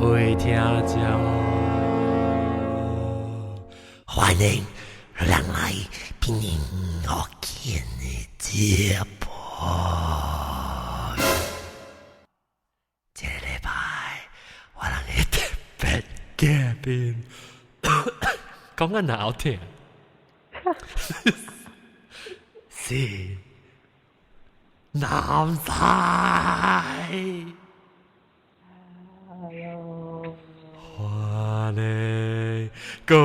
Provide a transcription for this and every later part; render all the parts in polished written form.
會聽著。歡迎人來品福建的節目。這個禮拜我人的特別嘉賓，講得好聽，是南西。 Hello，歡迎個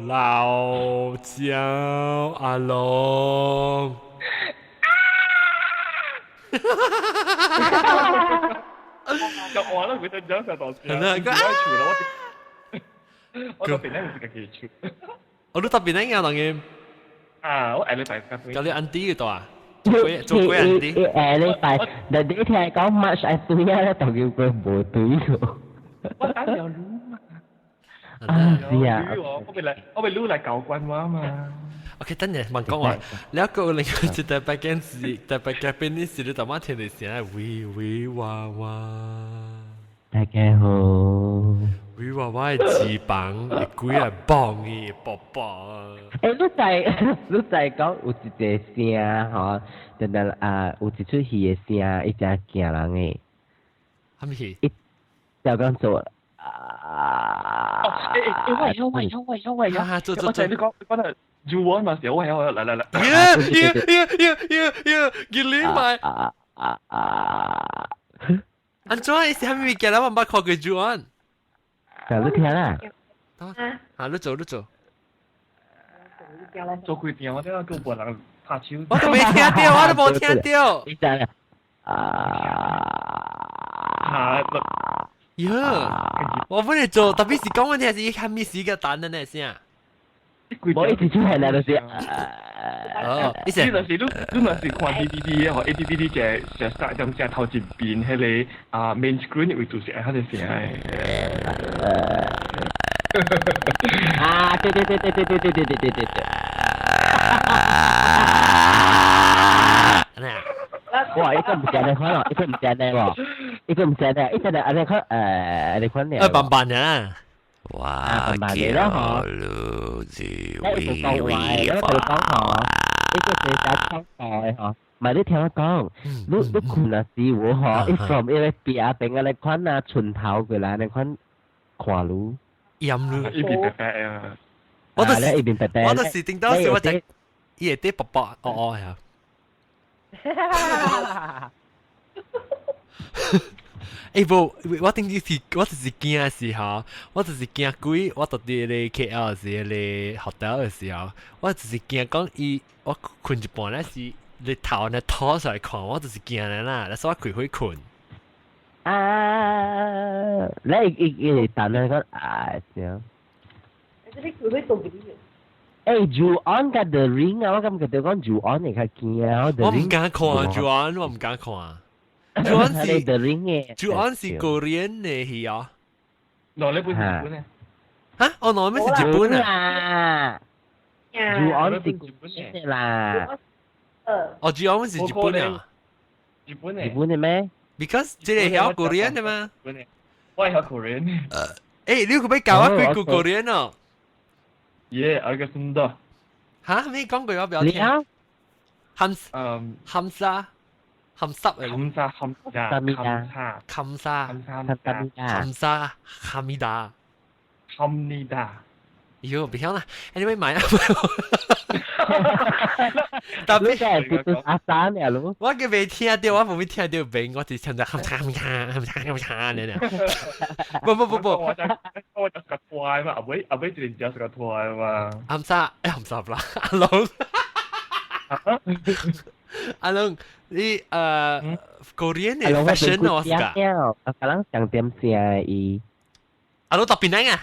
老蔣阿龍。就我都佢對長上當時，係啦。我我特別咧，唔是自己厝。我都特別咧，我當然。啊，我下禮拜叫你 auntie 嘅度啊？做鬼做鬼 auntie。下禮拜，但你聽講 March 愛對啊，咧就叫佢無對喎。我打條路嘛。啊，是啊。我被擼來搞關我嘛。 OK，等陣問講話，你一個另外一特別件事，特別嘉賓呢是你頭晚聽到聲，喂喂哇哇。大家好。喂娃娃的翅膀會幾個棒伊卜卜。欸，你在講有一個聲吼，等等啊，有一齣戲的聲，伊誠驚人的。啥物戲？伊就講做啊。哦，欸欸，喂喂喂喂喂，做做做，你講你講得 Ju-on 嘛？是，我來來來。耶耶耶耶耶耶，吉利咪。啊啊啊！安怎？伊是啥物物件？我毋捌看過 Ju-on。就你聽啦。啊，你做你做。做規定，我聽下叫別人拍手。我都未聽到，我都無聽到。你知啦？啊！啊！喲，我本來做，特別是講問題是啥物時間等的呢聲。我一直出現啦，就是。哦，你你若是你你若是看 DVD 的吼，DVD 一個start 點正頭一邊彼個啊 main screen 位就是愛彼個聲的。啊，對對對對對對對對對對對對。哇！一個唔正的款咯，一個唔正的喎，一個唔正的，一個按呢款按呢款的。笨笨啊！哇！笨笨的咯嗬。你一個講話，我同你講嗬，一個是寫創作的嗬。唔係你聽我講，你你睏啊時有嗬，伊 from 伊個壁邊啊，你款啊寸頭過來，你款看你。陰你。一邊白白啊！我都是一邊白白。我都是頂到時我就伊會啲薄薄哦哦係啊。欸無，我頂次是，我就是驚時候，我就是驚鬼。我到佇咧 KL 時咧 hotel 的時候，我就是驚講伊，我睏一半咧是你頭咧拖出來看，我就是驚咧啦，所以我開會睏。啊！你伊伊會等咧講啊，對。你開會做幾欸，Ju-on 佮 The Ring 啊，我感覺著講 Ju-on 會較驚啊。我毋敢看 Ju-on，我毋敢看。Ju-on 是 The Ring 嘅，Ju-on 是 Korean 的戲啊。喏，你本是日本的。哈？哦，喏，咩是日本啊？Ju-on 是日本的啦。哦，Ju-on 是日本啊。日本的。日本的咩？Because 這個曉 Korean 的嘛。我會曉 Korean。欸，你可欲教我幾句 Korean 哦？耶，알겠습니다。哈？咩講句我不要聽。含含沙含濕啊！含沙含沙含沙含沙含沙哈密達哈密達。喲，別曉啦，anyway 買啊！特別係不阿三呀，咯。我嘅未聽到，我冇咩聽到明，我只聽到含沙含沙含沙含沙呢呢。不不不不，我就個拖嘛，阿妹阿妹就係個拖嘛。含沙，欸含沙啦，阿龍。阿龍，你Korean 嘅 fashion 我是㗎。啊，可能上點聲伊。阿龍特別靚啊！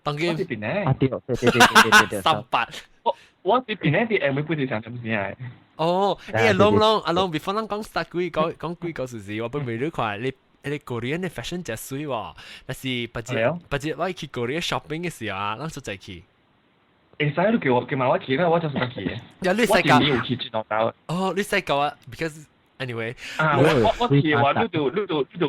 當佢。我這邊咧。啊對對對對對對對。三八。我我這邊咧啲 M 本是上點聲。哦，欸，龍龍阿龍，before 咱講 start 幾講講幾個事實，我本未你看你你 Korean 嘅 fashion 真水喎，但是別日別日我去 Korea shopping 嘅時候啊，咱出在去。會使你叫我叫埋我去啦，我就是去。呀，你使教？我有去知道到。哦，你使教啊？Because Anyway，啊，我聽話你就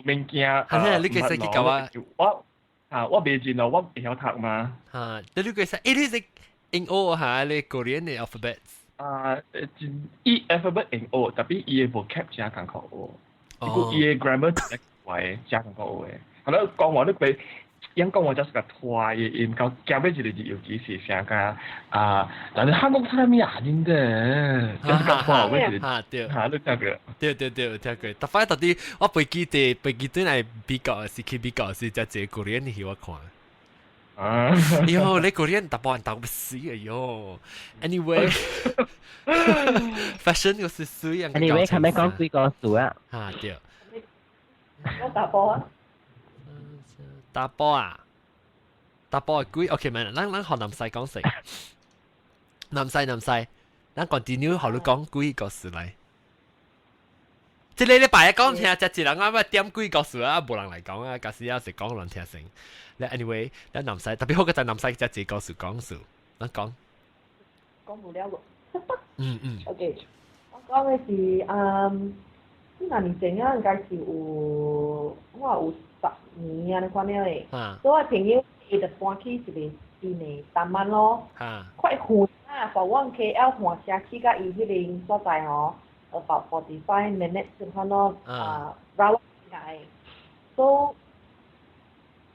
免驚。係咧，你其實去教我。我啊，我未見咯，我會曉讀嘛。嚇，你其實你識英學下你 Korean 嘅 alphabet。啊，伊 alphabet 英學，tapi 伊嘅 vocab 真艱苦學。伊嘅 grammar 真怪，真艱苦學嘅。係咯，講話你俾。因講話就是個拖嘅音，到夾尾一個字尤其是成個啊，但是한국사람이아닌데，就是個拖尾一個，嚇對，嚇你聽過？對對對，有聽過。但反正到底我飛機佇飛機轉來美國時，去美國時，才一個 Korean 戲我看。啊！喲，你 Korean 大部分都死啊喲。Anyway，fashion 又是水樣。 Anyway，係咪講幾個數啊？嚇對。我打波啊！打波啊！打波係幾？OK，咪，咱咱學南西講成。南西南西，咱 continue 學你講幾個事嚟。這個禮拜一講聽，這一人啊，要點幾個事啊，無人來講啊，假使啊是講人聽成。你 anyway，咱南西特別好個在南西這一個事講事，咱講。講無了喎。嗯嗯。 OK，我講嘅是幾若年前啊，應該是有我有10年啊，你看了的。所以我朋友伊就搬去一個新的 taman 咯。快遠啊！從阮 KL 換車去到伊彼個所在吼，about 45 minutes 這款咯，啊，round 來。所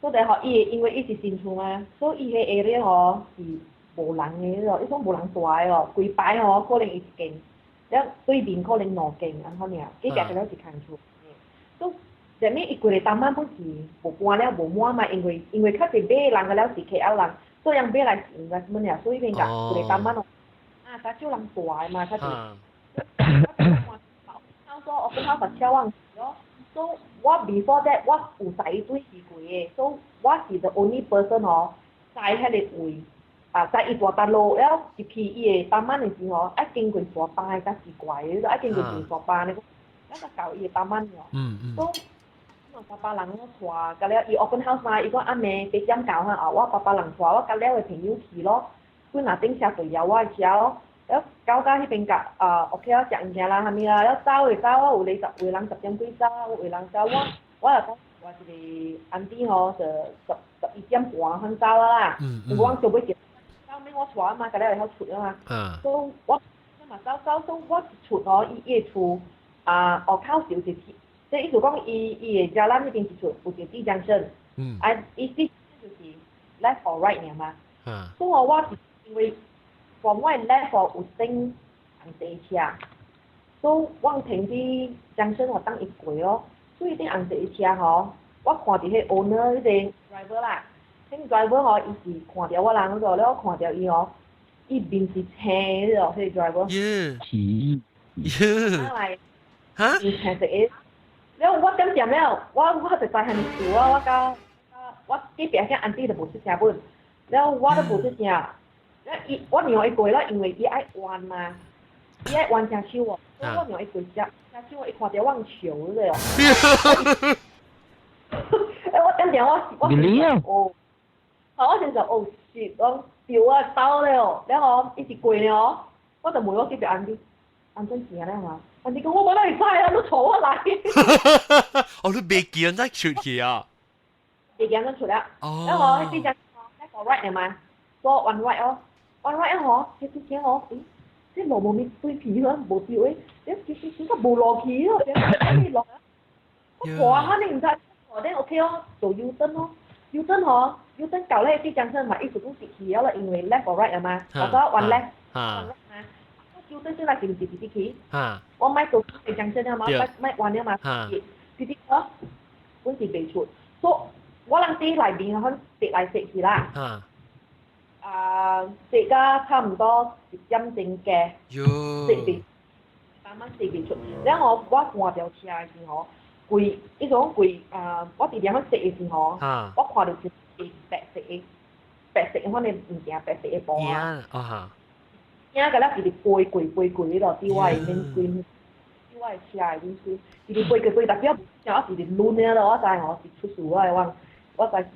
以吼，伊因為伊是新厝嘛，所以伊個 area 吼是無人的咯，伊講無人住的哦，規排吼可能伊一間，了對面可能兩間按款爾，隔壁個了是空厝。所以啥物伊規個 taman 本是無搬了無滿嘛，因為較濟買人個了是 KL 人，所以人買來是 investment 爾，所以變甲規個 taman 哦，啊，較少人住的嘛，較濟。說我跟他發超忘咯，所以我 before that 我有知伊對是貴的，所以我是 the only person 吼，知彼個位，啊，知伊大搭路了入去伊的 taman 的時候，愛經過山巴的較奇怪的，愛經過一個山巴呢，咱才到伊的 taman 哦。所以我爸爸人我帶，甲了伊 open house 嘛，伊講暗暝8點到哈，啊，我爸爸人帶我甲了的朋友去咯，本來頂車對搖我的車咯。了到到彼邊甲啊，OK 啊，食物件啦，啥物啦，了走的走，我有咧十有人10點幾走，有人走，我我就講我一個 auntie 吼，就11點半肯走啊啦。我做尾一後尾我帶嘛，甲了會曉出啊嘛。所以我嘛走走，所以我一出吼，伊伊的厝啊，外口是有一個即意思講，伊伊的 jalan 彼邊一出有一個 T junction。啊，伊 T 就是 left or right 爾嘛。所以我是因為。從我 left 有頂紅色車，所以我停佇 junction 我等伊過咯。所以頂紅色車吼，我看著彼 owner 彼個 driver 啦，彼 driver 吼，伊是看著我人嗰了，我看著伊吼，伊面是青的哦，彼個 driver。耶！來，哈？是青色的。了我點點了，我就知蝦米事啊，我甲我隔壁遐 auntie 就無出聲本，了我都無出聲。了伊我讓伊過了，因為伊愛彎嘛，伊愛彎正手哦，所以我讓伊過車車手，伊看著我笑咧哦。欸，我點點我我哦，好，我先就哦是，講掉啊走了哦，然後伊是過了哦，我就問我隔壁 auntie，安怎行咧嘛？auntie 講我無哪會知啊，你帶我來。哦，你袂記得再出去啊？袂記得出了。哦。然後彼只 left or right 嘛，所以 one right 哦。one right 吼，彼隻聲吼，咦，這路無咪對皮呵，無對的，這其實點解無落去咯？點解落？我看下你毋知，我頂 OK 哦，做 U turn 咯，U turn 吼，U turn 到咧啲江生嘛，意思講直去了，因為 left or right 啊嘛，我講 one left，one left 嘛，U turn 出來是毋是直直去？我莫做啲江生了嘛，莫莫彎了嘛，直直哦，本是袂出，所以我人佇內面可直來直去啦。啊，食到差唔多1點鐘嘅，食袂，慢慢食袂出。然後我換條車的時候，規，伊種規啊，我佇遐食的時候，我看到一個白色的，白色的款的物件，白色的布啊。影個了直直飛過飛過咯，佇我的面規，佇我的車的面規，直直飛過飛，但是我我直直攆了咯，我知吼是出事我的，我我知是。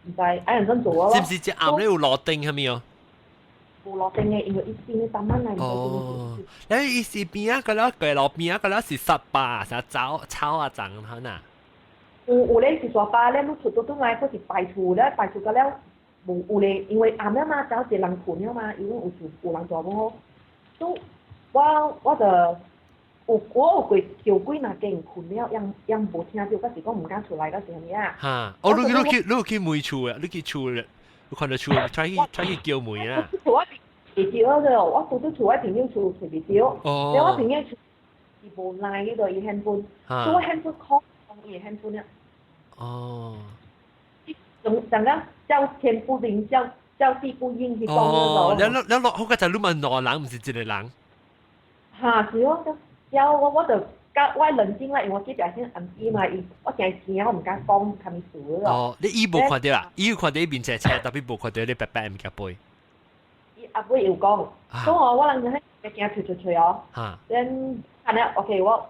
毋知愛按怎做啊？是毋是這暗咧有路燈啥物哦？無落定嘅，因為伊邊嘅 taman 嚟。哦，你伊是邊啊？個了過路邊啊？個了是沙巴，啥草草啊長可能。有咧是沙巴咧，你出到轉來，佫是排厝咧，排厝個了無有咧，因為暗了嘛，走一個人困了嘛，因為有厝有人住無好，所以我就有我有過叫幾若間困了，樣無聽到，抑是講毋敢出來，抑是啥物啊？哈，哦，你去問厝啊？你去厝，你看到厝，出去叫門啊？我袂著了，我拄拄厝我朋友厝揣袂著，了我朋友厝伊無來迄個伊 handphone，所以我 handphone call 伊 handphone 了。總陣間叫天不靈，叫地不應去講。哦，你你落好個就你問兩人，毋是一個人。哈，是哦，了我就甲我冷靜啦，因為我隔壁先暗時嘛，伊我驚驚，我毋敢講啥物事咯。哦，你伊無看著啊？伊有看著伊面前車，特別無看著你白白物件背。伊阿尾有講，所以我人就喺驚出出出哦。then 安尼 OK，我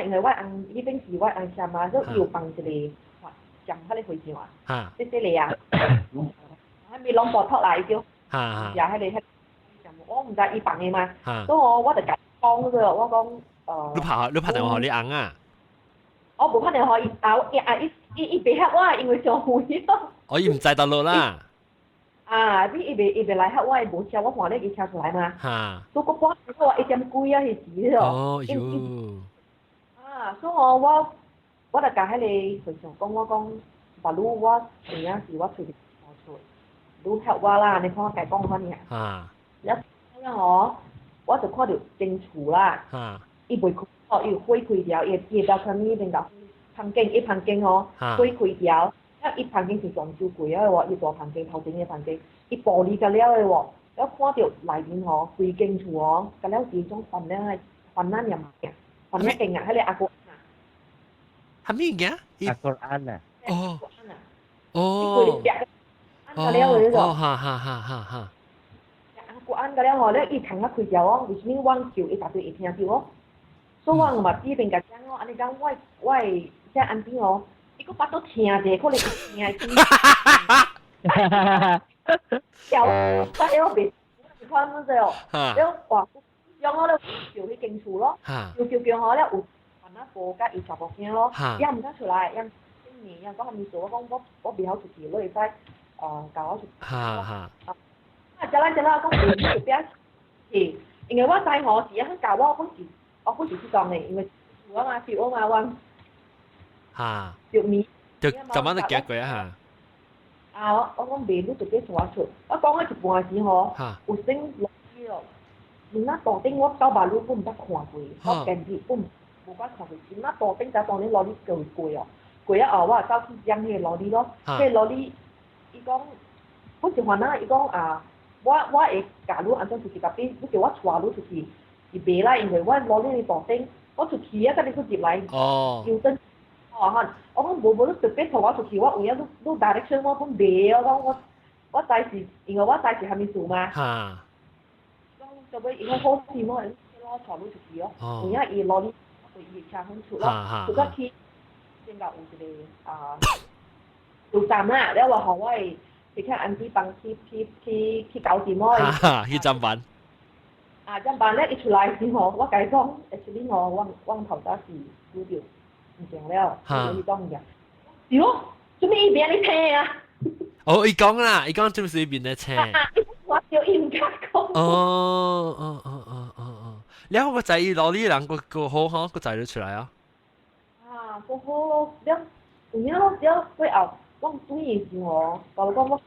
因為我翁彼邊是我翁嬸嘛，所以伊有放一個講彼個和尚啊，細細個啊，還未攏無托啦，伊叫，也彼個彼，我毋知伊放的嘛，所以我就共講咗，我講。你拍電話予你翁啊？我無拍電話，伊啊伊啊伊伊伊袂翕我，因為上遠咯。哦，伊毋知道路啦。啊，你伊袂來翕我，伊無車，我看咧伊車出來嘛。所以我半我一點幾啊，彼時咯。哦喲。啊，所以我就共彼個和尚講，我講，假如我有影是我揣袂出，你翕我啦，你看我共講款爾。了了吼，我就看著間厝啦。伊袂開，哦，伊火開條，伊會當看呢邊個房間，伊房間吼，火開條，啊，伊房間是裝修過啊喎，伊大房間頭前個房間，伊玻璃甲了的喎，了看著內面吼，規間厝哦，甲了是種番仔的番仔念鏡，番仔鏡啊，彼個阿哥啊。啥物件？阿哥安啊。哦。哦。哦。哦，哈哈哈哈哈。阿哥安甲了吼，了伊窗仔開條哦，為啥物我叫伊絕對會聽著哦？所以我嘛這邊共講哦，按呢講我的這安弟哦，伊閣腹肚聽者，可能伊聽聽。叫，我我袂看乜子哦，了哇，讓我咧叫彼間厝咯，叫叫叫吼了有番仔婆佮伊查某囝咯，伊也毋敢出來，伊年伊講啥物事，我講我袂曉出去，你會使教我出去。啊，食啦食啦，講袂就變是，因為我知吼是啊，教我本是。我本是這種的，因為我嘛，是我嘛，我就咪就怎麼都行過啊？啊，我講袂，你直接帶我出。我講到一半時吼，有先落去哦。面仔大頂我到馬路我毋捌看過，我電視我無捌看過。面仔大頂才當年羅里過過哦，過了後我就走去撿彼個羅里咯。彼個羅里，伊講，本是番仔，伊講啊，我會教你按怎出去，特別你叫我帶你出去。是袂啦，因為我羅里大頂，我出去啊，才你閣入來。又等，哦哈，我講無無，你特別帶我出去，我有影你 direction 我本袂，我講我知是，因為我知是啥物事嘛。講就尾伊講好事我我帶你出去哦。有影伊羅里對伊車分出咯，出到去，先到有一個啊，油站啦，了我予我的去看安弟幫去搞掂我。去站板。啊，這樣咧，伊出來時吼，我共伊講，actually 吼，我頭早是拄著物件了，伊講物件。對咯，做咩伊邊咧聽啊？哦，伊講啦，伊講做咩伊邊咧聽？我叫伊毋敢講。哦，了個仔伊攞啲人個個好吼，個仔都出來啊。啊，個好咯，了有影咯，了過後我轉的時吼，甲我講我騎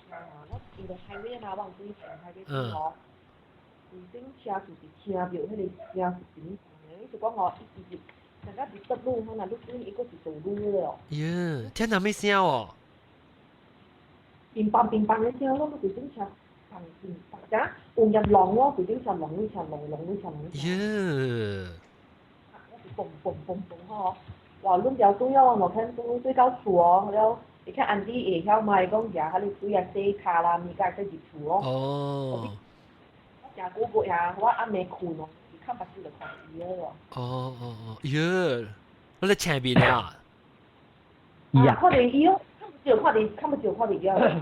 車啊，我因為 highway 嘛，我轉行 highway 吼。規頂車就是聽著彼個聲是啥物的，你就講吼，伊直直，人家是直路，可能你轉伊閣是倒路了。耶，聽到咩聲哦？乒乓乒乓的聲咯，你規頂車砰乒乓，啥有入浪咯，規頂車浪你車浪浪你車浪。耶！我是嘣嘣嘣嘣吼，哇！攏條對哦，我看對對到厝哦，了你看安弟會曉嘛？伊講舉彼個水啊洗跤啦，物件洗入厝哦。食久過呀，我暗暝睏哦，伊看目睭就看伊個咯。哦，喲，你咧前面啊？啊，看著伊哦，看不著看著，看不著看著伊哦。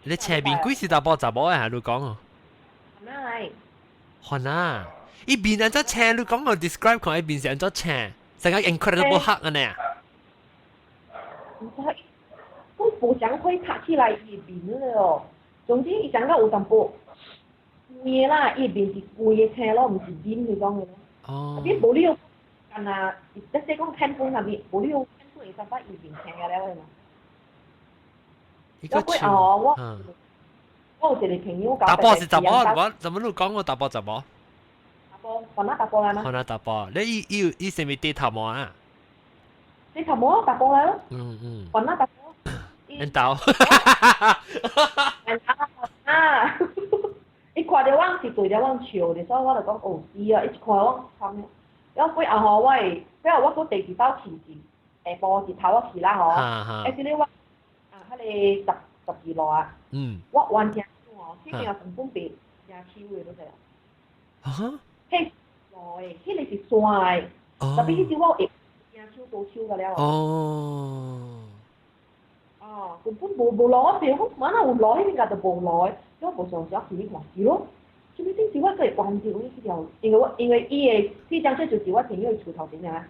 你前面幾時查埔查某的？你講哦。嚟。番仔，伊面按怎青？你講我 describe 看伊面是按怎青？成個 Incredible Hulk 按呢啊？毋知，我無想可以拍起來伊面了哦。總之，伊感覺有淡薄灰啦，伊面是規个青咯，毋是面彼種的咯。哦。你無理由，干焦，即使講看本啥物，無理由看本會感覺伊面青了的嘛。伊個過後我有一個朋友。查埔是查埔，我怎麼你講我查埔查埔？查埔，番仔查埔來嗎？番仔查埔，你伊伊有伊啥物低頭毛啊？低頭毛查埔來咯。番仔查埔。緣投。緣投啊！伊看著阮是對著阮笑的，所以我就講哦是啊，伊一看我慘了。然後過後吼，我會，過後我閣第二擺去是下晡日頭我去啦吼，欸，這个我啊，彼个十二路啊，我完全哦，彼邊根本袂誠手的，你知啊？彼路的，彼个是山的，特別彼時我會誠手多手個了。哦，根本無路，我想講，哪有路？彼邊個就無路的，我無想時去看是咯。啥物頂時我閣會彎著去條，因為伊的彼張車就是我朋友的厝頭前爾。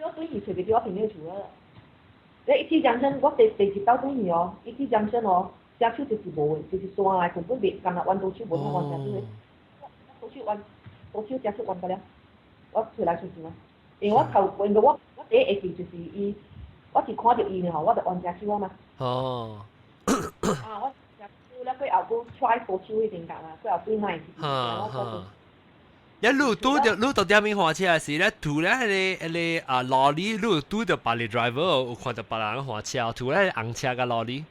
我轉去揣袂著我朋友厝了。你一起江村，我第一擺轉去哦，一起江村哦，車手就是無的，就是山的，根本袂，干焦彎刀手無通彎車手的。刀手彎，刀手車手彎個了，我揣來揣去嘛。因為我頭，因為我第一會記就是伊，我一看著伊呢吼，我就彎車手啊嘛。啊，我車手了過後，閣揣刀手彼邊角啊，過後對來是。哈哈。一路拄著，你到點面駛車時咧，拄咧彼個啊羅里，你拄著別个 driver 有看著別人駛車，拄咧紅車佮羅里。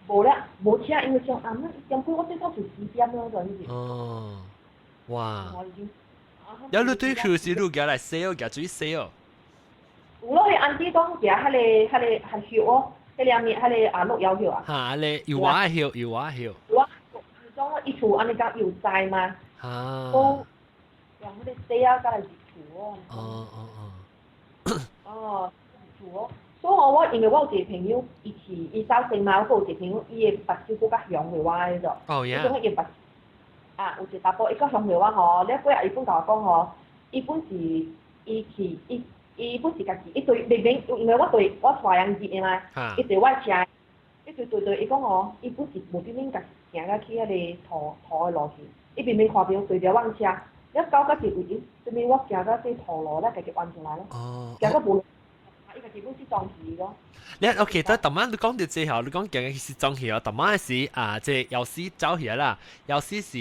無啦，無車，因為上暗啦，一點幾我最早就10點了，就彼時。哦，哇！一你對厝時，你行來洗哦，行水洗哦。有咯，彼 auntie 講行彼個彼葉哦，彼個物彼個啊鹿藥葉啊。哈，彼個油瓦葉，油瓦葉。油瓦，伊講伊厝按呢講有栽嘛。都用彼個洗啊，佮來入厝哦。哦，入厝哦。所以我因為我有一個朋友，伊是伊走星嘛，我有一個朋友，伊的目睭閣較雄過我的咗。哦耶。伊講伊目啊，有一個查埔，伊較雄過我吼，了過後伊本共我講吼，伊本是伊去伊伊本是家己，伊對明明因為我對我帶人入的嘛，伊坐我車，伊對對對，伊講吼，伊本是無端端家己行到去彼个塗的路去，伊明明看著對著阮車，了到到一位，啥物我行到這塗路，了家己彎出來咯，行到無。伊家己本失蹤去咯。你 OK，但逐擺你講到最後，你講行去失蹤去哦，逐擺是啊，這藥師走起來啦，藥師是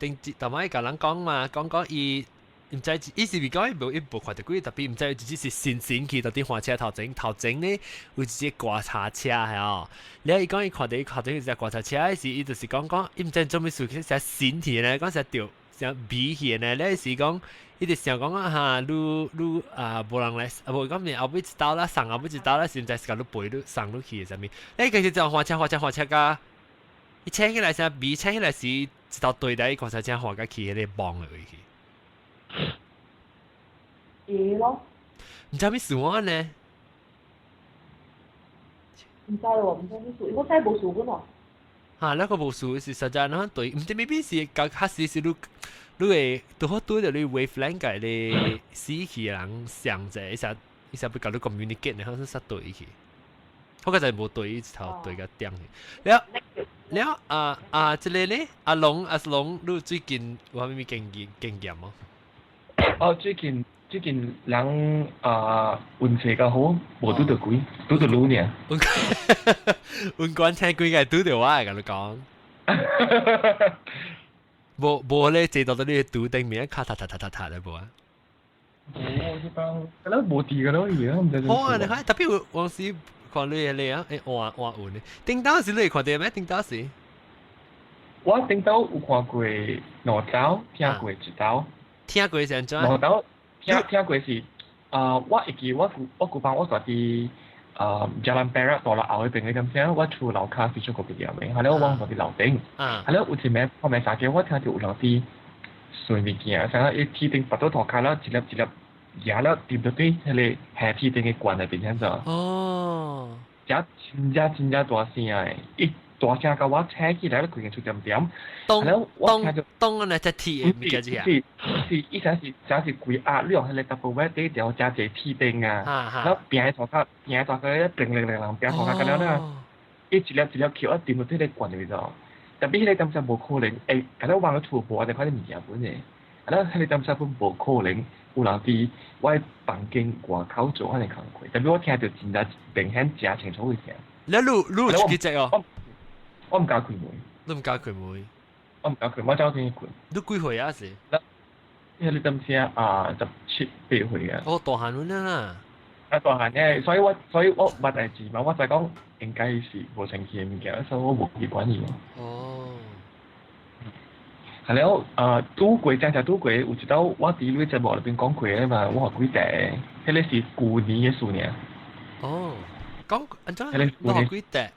頂逐擺共人講嘛，講講伊毋知伊是咪講伊無伊無看著鬼，特別毋知只是神神去到佇駛車頭前，頭前呢有一隻觀察車係哦。了伊講伊看著伊頭前有一隻觀察車時，伊就是講講伊毋知做啥物事，去成神去呢，講成著成迷去呢。了是講伊就想講啊哈，你你啊無人來，啊無講面後尾一兜啦，送後尾一兜啦，是毋知是共你陪你送你去的啥物？你其實就駛車駛車駛車甲，伊請起來成迷，請起來時一頭對來觀察車駛甲去彼個網的位去。會咯。毋知啥事我呢？毋知喎，毋知啥事，我真無事本喎。哈，那個無事是實在，那對，毋知 maybe 是較確實是你你會拄好拄著你 wavelength 共你死去的人相者，伊才伊才欲共你 communicate 呢，好像煞對去。我剛才無對，一頭對甲點去。了了啊啊，這個呢，阿龍阿龍，你最近有啥物經驗無？哦，最近人啊運勢較好，無拄著鬼，拄著你爾。運關聽鬼個拄著我會共你講。無無咧，坐到你拄頂面，卡塔塔塔塔塔的無啊？無，這幫，可能無佇個咯，而家毋知。好啊，你看，特別有往時看你彼個啊，會換換運的。頂當時你會看著咩？頂當時？我頂當有看過兩晝，聽過一晝。聽過是按怎？兩晝聽過是啊，我會記我舊班我住佇啊 Jalan Perak 大樓後彼邊的點聲，我厝樓跤是足個畢業的，後來我往住佇樓頂，後來有一暝半暝三更，我聽著有人佇隨物件，啥伊天頂跋倒塗跤了，一粒一粒壓了掂到對彼个下天頂的罐內邊遐怎？哦，遮真正真正大聲的，伊大聲甲我請起來，咧規間厝點點。當當當啊！隻鐵嘅物件是是，以前是真是規壓，你用彼個 Tupperware 底條真濟鐵釘啊，然後拼喺塗跤，拼喺塗跤咧，叮鈴鈴鈴拼塗跤咁樣啦，伊一粒一粒球啊，掂到佇個罐入去咗。特別彼個當時無可能，欸，敢若往個厝無，就看啲物件本嘅。啊，咱彼個當時本無可能有人佇我房間外口做按呢工課，特別我聽著真正明顯誠清楚嘅聲。你有幾隻哦？我毋敢開門。你毋敢開門？我毋敢開，我走進去睏。你幾歲啊？是？彼個當時啊，17、8歲啊。哦，大漢阮啦。啊，大漢嘅，所以我捌代誌嘛，我就講應該是無清氣嘅物件，所以我無去管伊。哦。係了，拄過正正拄過，有一道我佇你節目內邊講過嘅嘛，我學幾隻，彼個是舊年嘅事爾。哦，講按怎？我學幾隻？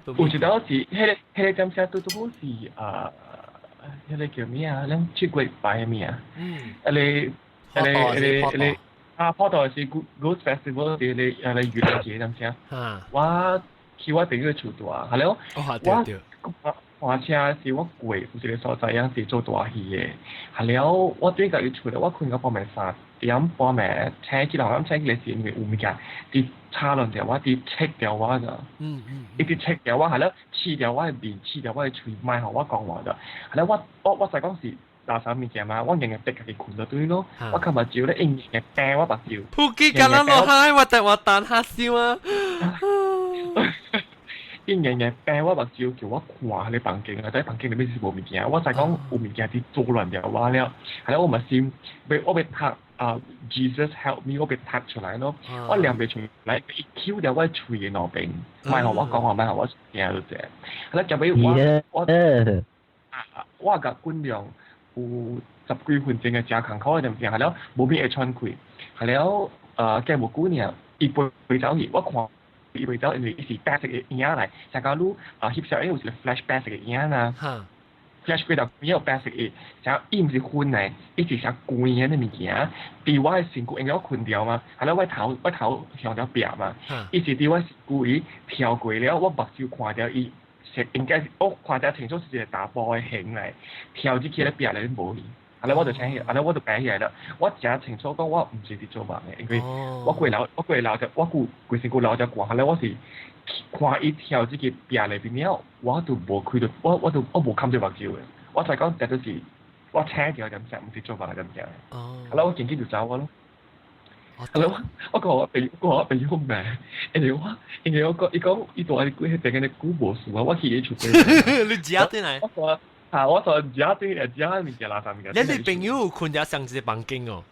有一道是，彼個點寫拄拄好是啊，彼個叫咩啊？咱7月拜的物啊。彼個啊，普渡是 Ghost Festival 是彼個愚人節點寫？我去我朋友厝住，係了，我駛車是我過有一個所在，樣是做大戲的。係了，我對家己厝咧，我睏到半暝3點半暝醒起來，我醒起來是因為有物件佇插亂著我，佇切著我咋。伊佇切著我，係了，刺著我的面，刺著我的喙，莫予我講話咋。係了，我使講是垃圾物件嘛，我硬硬逼家己睏就對咯。我較目睭咧，硬硬掟我目睭。普吉敢若落海，我等我等下笑啊！伊硬硬掟我目睭，叫我看彼个房間啊，但房間內面是無物件，我知講有物件佇做亂著我了。係了，我嘛心欲我欲讀啊，Jesus help me，我欲讀出來咯，我念袂出來，伊抾著我喙的兩邊，莫予我講話，莫予我聽就這。係了，後尾我共訓練有十幾分鐘的誠艱苦的點鐘，係了，無邊會喘氣，係了，過無久爾，伊飛走去，我看。伊飛走，因為伊是白色的影來，像講你啊翕相，有一個 flash 白色的影啊，flash 過頭邊有白色的，像伊毋是粉的，伊是像光的那物件，佇我的身軀，因為我睏著嘛，係了我頭向著壁嘛，伊是佇我身軀伊跳過了，我目睭看著伊，是應該是我看得清楚是一個查埔的形來，跳入去咧壁內面無去。後來我就醒起，後來我就爬起來了。我誠清楚講，我毋是佇做夢的，因為我過樓就我規規身軀流只汗，後來我是看伊跳入去壁內邊了，我就無開著，我就我無冚著目睭的。我才講這就是我醒著點聲，毋是做夢點聲。後來我緊緊就走我咯。後來我講我朋友，我講我朋友命，因為我講伊講伊蹛佇幾彼邊的久無事啊，我去伊厝過。你食轉來？我說啊，我說食轉來食物件垃圾物件。你朋友有睏佇相一個房間哦？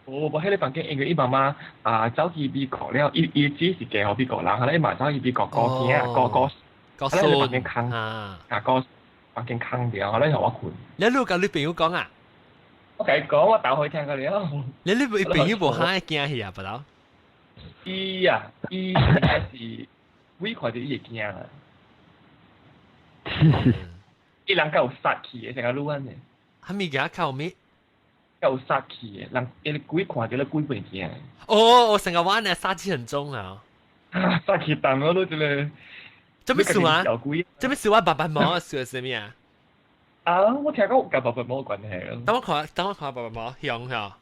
無無，彼個房間，因為伊媽媽啊走去美國了，伊伊姊是嫁予美國人，後來伊嘛走去美國顧囝顧顧，顧孫，房間空啊，顧房間空著，後來予我睏。你有共你朋友講啊？我共伊講，我鬥予伊聽過了。你朋友無嚇驚去啊？不老？伊啊，伊應該是，我看著伊會驚啊。伊人較有殺氣的，成個女按呢。啥物件較有咩？較有殺氣的，人伊鬼看著咧鬼袂驚。哦，我成個話呢殺氣很重啊。殺氣重咯，你這個。做咩事啊？做咩事啊？白白毛算啥物啊？啊！我聽講佮白白毛有關係咯。等我看，等我看白白毛，香嚇。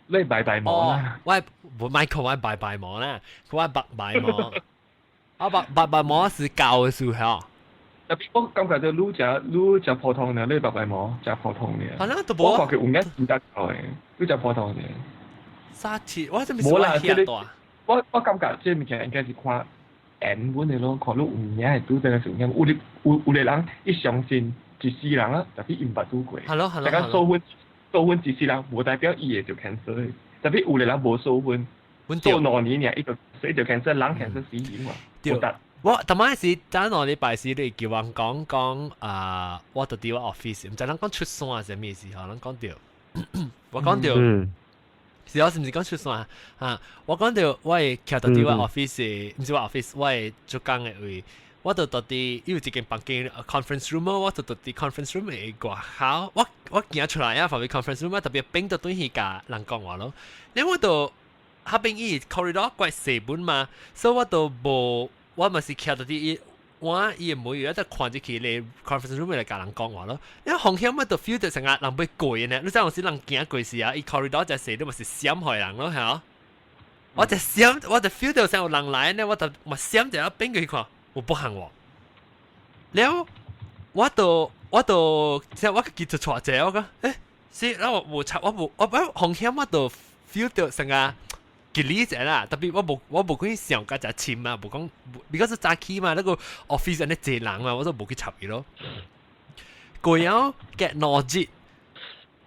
你白白毛啦。我我咪看我白白毛啦，我白白毛。啊白白白毛是舊的時候。特別我感覺到你誠你誠普通的，你白白毛誠普通的。啊，那都無。我看佢有影真正舊的，你誠普通的。殺氣，我這邊是我我感覺這物件應該是看緣分的咯，看你有影會拄著的時候，有有有的人伊相信一世人啊，特別伊毋捌拄過。 Hello，hello，大家數分數分一世人，無代表伊會著 cancer 的。特別有的人無數分，做2年爾，伊就伊就 cancer，人 cancer 死刑嘛。對。我頭擺時早2禮拜時，你叫我講講啊，我佇佇我 office，毋知人講出山是啥物意思吼？人講著，我講著，是我是毋是講出山啊？我講著，我會徛佇我 office，毋是我 office，我會做工的位，我就佇佇伊有一間房間 conference room，我就佇佇 conference room 的外口，我行出來啊，房間 conference room 啊，特別變到轉去共人講話咯。你我就彼邊伊 corridor 怪細本嘛，所以我就無。我嘛是徛佇佇伊，我伊每日就看住佢咧 conference room 嚟教人講話咯。因為紅險乜就 feel 到成日人被過呢，你知有時人行過時啊，伊 corridor 就死都咪是閃開人咯，係我就閃，我就 feel 到成有人來呢，我就咪閃就一邊佢看，我不行喎。了，我就即係我記就錯者，我講，是，然後我無插，我無我我紅險我就 feel 到成個。結理者啦，特別我無去想甲只深啊，無講，比較是早起嘛，那個 office 按呢濟人嘛，我都無去插伊咯。過了隔2日，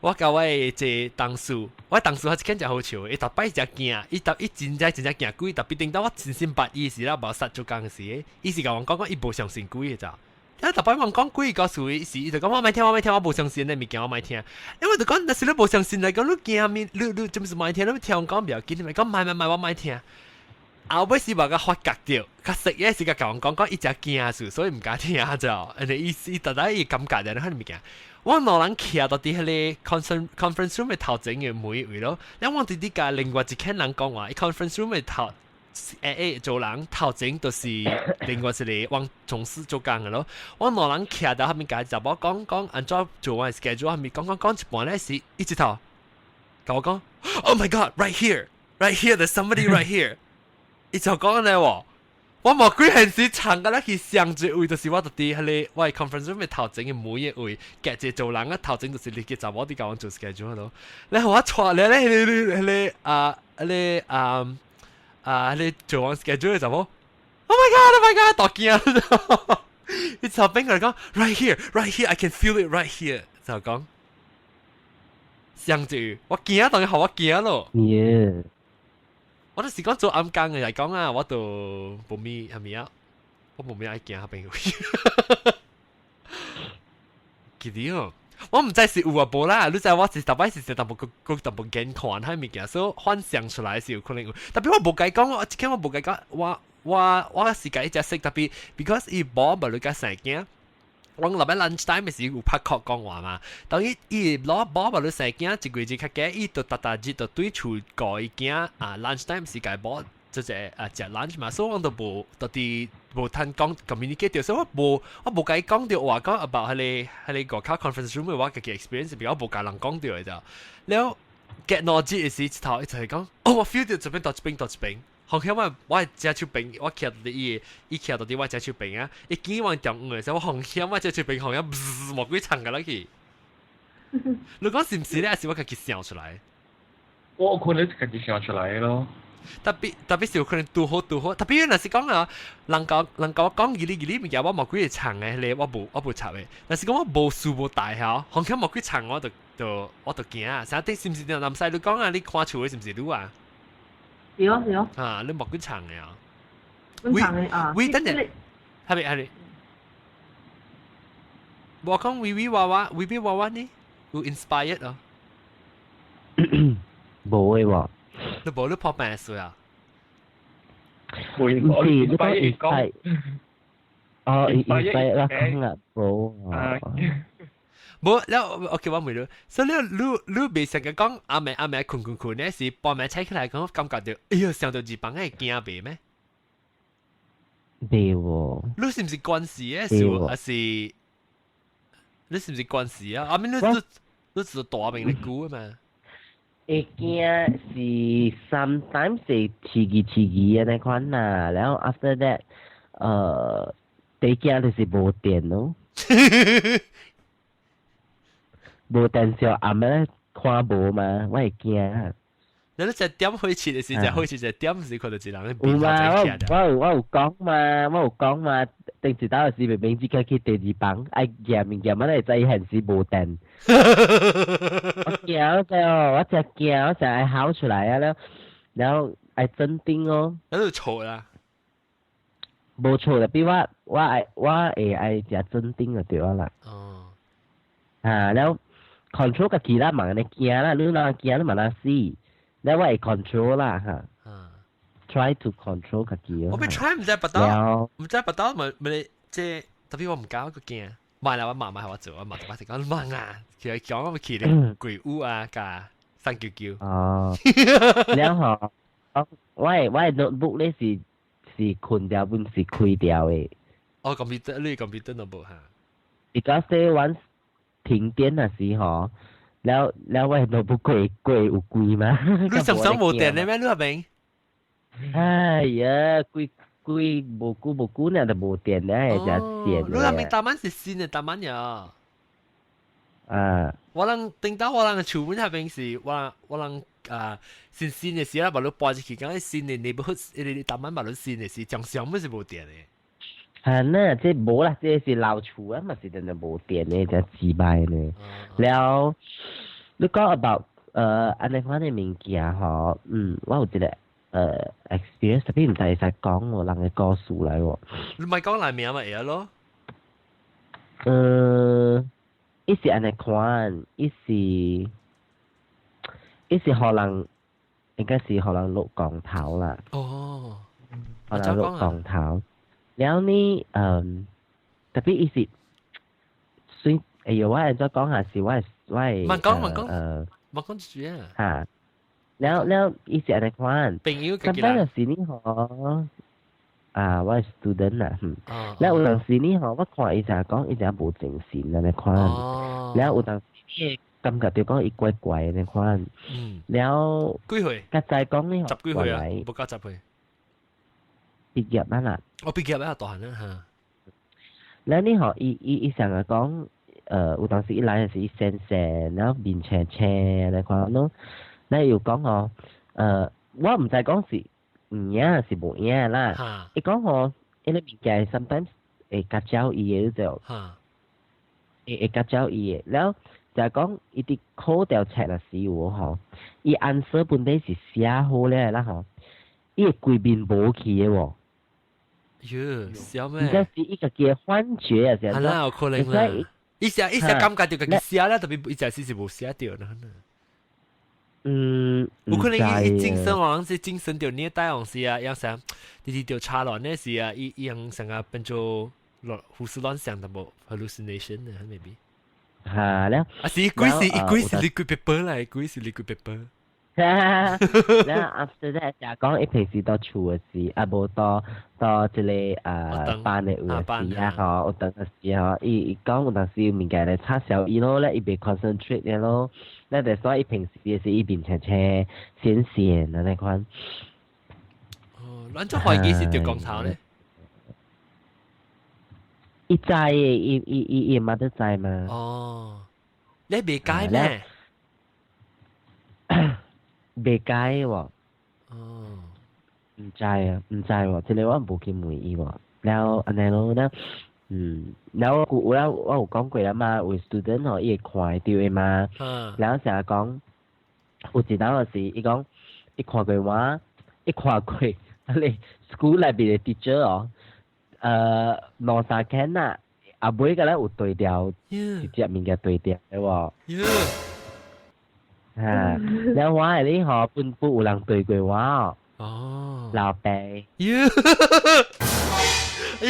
我共我的這同事，我同事他一間真好笑，伊逐擺真驚，伊逐伊真正真正驚鬼，特別頂到我真心捌伊時啦，無殺做工時，伊是共我講講伊無相信鬼的咋。啊！逐擺我講鬼故事時，伊就講我莫聽，我莫聽，我無相信的物件，我莫聽。因為就講，若是你無相信來講，你驚物，你做咩事莫聽？你聽我講不要緊，你咪講莫莫莫，我莫聽。後尾是無共發覺著，較實嘅是共我講講伊真驚事，所以毋敢聽就。因為伊伊逐擺伊感覺著，彼物件。我兩人徛到佇彼個 conference room 的頭前嘅門位咯，了我佇佇共另外一間人講話，伊 conference room 的頭。做人頭前就是另外一個往從事做工嘅咯。我兩人徛到後面共查某講講按怎做我 schedule，後面講講講一半咧時，一直頭共我講，Oh my God，right here，right here，there's somebody right here。伊就講咧喎，我無幾現時藏個咧去上一位，就是我佇彼個我 conference room 的頭前嘅每一位，夾一個做人啊頭前就是你個查某佇共我做 schedule 咯。然後我帶咧咧，彼個啊，彼個啊。啊！你做完 schedule 就冇，Oh my god！Oh my god！大驚！你就邊個講 right here，right here，I can feel it right here，就講相住，我驚當然予我驚咯。 我就是講做暗工嘅嚟講啊，我都無咪係咪啊？我無咪愛驚彼邊個。記得哦。我毋知是有啊無啦，你知我是逐擺是食淡薄閣閣淡薄健看彼物件，所以幻想出來是有可能有。特別我無共伊講，我這間我無共伊講，我是共伊只識，特別 because 伊無無你共生囝。我落擺 lunch time 時有拍 call 講話嘛，當伊伊攞無無你生囝一個月較加，伊就逐逐日就對厝顧伊囝啊 lunch time 時共某就是啊食 lunch 嘛，所以我都無到底無通講 communicate 著，所以我無共伊講著話講 about 彼個外口 conference room 我家己 experience 比較無共人講著的咋。了隔兩日的時，一頭伊就係講，哦，我 feel 到這邊到這邊到這邊，好像我隻手邊，我徛佇伊伊徛到佇我隻手邊啊，伊見我中午的時候，我紅險我隻手邊好像無鬼藏個落去。你講是毋是咧？還是我家己想出來？我可能家己想出來咯。特別特別是有可能拄好拄好，特別若是講啊，人講講義理義理物件，我無幾個長的，彼個我無插的。但是講我無事無代吼，紅險無幾長，我就驚啊！啥啲是毋是南西你講啊？你看厝的是毋是你啊？是哦是哦。啊，你無幾長的啊？幾長的啊？喂，等陣，係咪係咪？我講微微娃娃，微微娃娃呢？有 inspired 啊？無的喎。你無你破病歲啊？唔是，你講 inspire，哦，inspire 啦，講啦，無。無，了，OK，我問你，所以你袂成日講暗暝暗暝睏睏睏呢？是半暝醒起來講感覺到，哎喲，想到二房會驚袂咩？袂喎。你是毋是關事的事，還是你是毋是關事啊？阿咪你是大名咧久啊嘛？會驚是 sometimes 是刺激刺激的那款啦，然後 after that，第驚就是無電咯。無電時候暗暝看無嘛，我會驚。你一點開始的時，就開始一點時，看到一人有嘛？我有講嘛，我有講嘛。頂一道時明明即刻去第二房，愛驗物件，我會知現時無電。我驚咗，我真驚，我成日吼出來啊了，然後愛鎮定哦。喺度嘈啦。無錯啦，比我會愛誠鎮定就對啦。哦。啊，然後 control 家己啦，嘛按呢驚啦，你若驚你嘛若死，然後我會 control 啦哈。Try to control 家己。我欲 try 毋知腹肚，毋知腹肚咪咪這特別我毋敢個驚。買啦，我媽媽予我做，我媽就把講忙啊，其實講我去咧鬼屋啊，加三九九。哦，然後我的 notebook 咧是睏掉本是開掉的。哦，computer 你 computer 都無嚇。 Because they once 停電的時候，了了我 notebook 會會有鬼嘛？你常常無電的咩？你那邊？哎呀，鬼鬼無久無久呢就無電咧，真閒。你那邊 taman 是新的 taman 呀？啊！我人頂到我人厝門那邊是，我我人啊新新的時啦，無你搬入去，講新的 neighborhood，迄個 taman 無你新的時，常常本是無電的。係呢，這無啦，這是老厝啊，嘛是真正無電的，真雞掰呢。了，你講 about 按呢款的物件吼，我有一個experience，特別毋知會使講喎，人的故事來喎。你咪講來名咪會咯？伊是按呢款，伊是伊是予人，應該是予人落降頭啦。予人落降頭。了呢，特別伊是，算，哎呦，我按怎講下是我我慢講慢講，慢講一句啊。嚇，了了，伊是按呢款。朋友咁擺就是呢吼，啊，我係 student 啊，了有當時呢吼，我看伊就講伊就無精神按呢款，了有當時你會感覺著講伊怪怪按呢款，了幾歲？較早講呢十幾歲啊？無夠10歲。畢業啊啦。我畢業啊，大漢啦嚇。了呢吼，伊伊伊成日講，有當時伊來的時伊神神，然後面青青按呢款咯。咱又講吼，我毋知講是有影是無影啦。伊講吼，彼個物件 sometimes 會較照伊的就，會會較照伊的。了就講伊佇考掉冊的時有吼，伊 answer 本底是寫好了啦吼，伊會規面無去的喎。喲，笑咩？應該是伊家己的幻覺啊，係啦，有可能啦。伊寫伊寫感覺著家己寫啦，特別伊寫是是無寫著啦。有可能伊伊精神往是精神著虐待往時啊，要啥，直直著插亂那時啊，伊伊用成個變做亂胡思亂想的無 hallucination 啊，maybe。嚇了。啊是鬼是鬼是 liquid paper 來，鬼是 liquid paper。了 after that 就講伊平時到厝的時，啊無到到這個班的位時啊吼，有當的時吼，伊伊講有當時有物件來插小伊咯，咧伊袂 concentrate 的咯，咧就所以伊平時的時伊面青青閃閃按呢款。哦，咱做懷疑是著降頭咧？伊知的，伊伊伊伊媽都知嘛。哦，你袂改咩？袂改喎。哦。毋知啊，毋知喎，這個我無去問伊喎。了按呢咯，了，了我有我有講過啦嘛，有 student 吼，伊會看會著的嘛。了成日講，有一當時，伊講，伊看過我，伊看過，彼個 school 內面的 teacher 哦，兩三間啦，後尾個咧有對調，直接物件對調的喎。嚇，了我的你吼，本本有人對過我哦。哦。老爸。你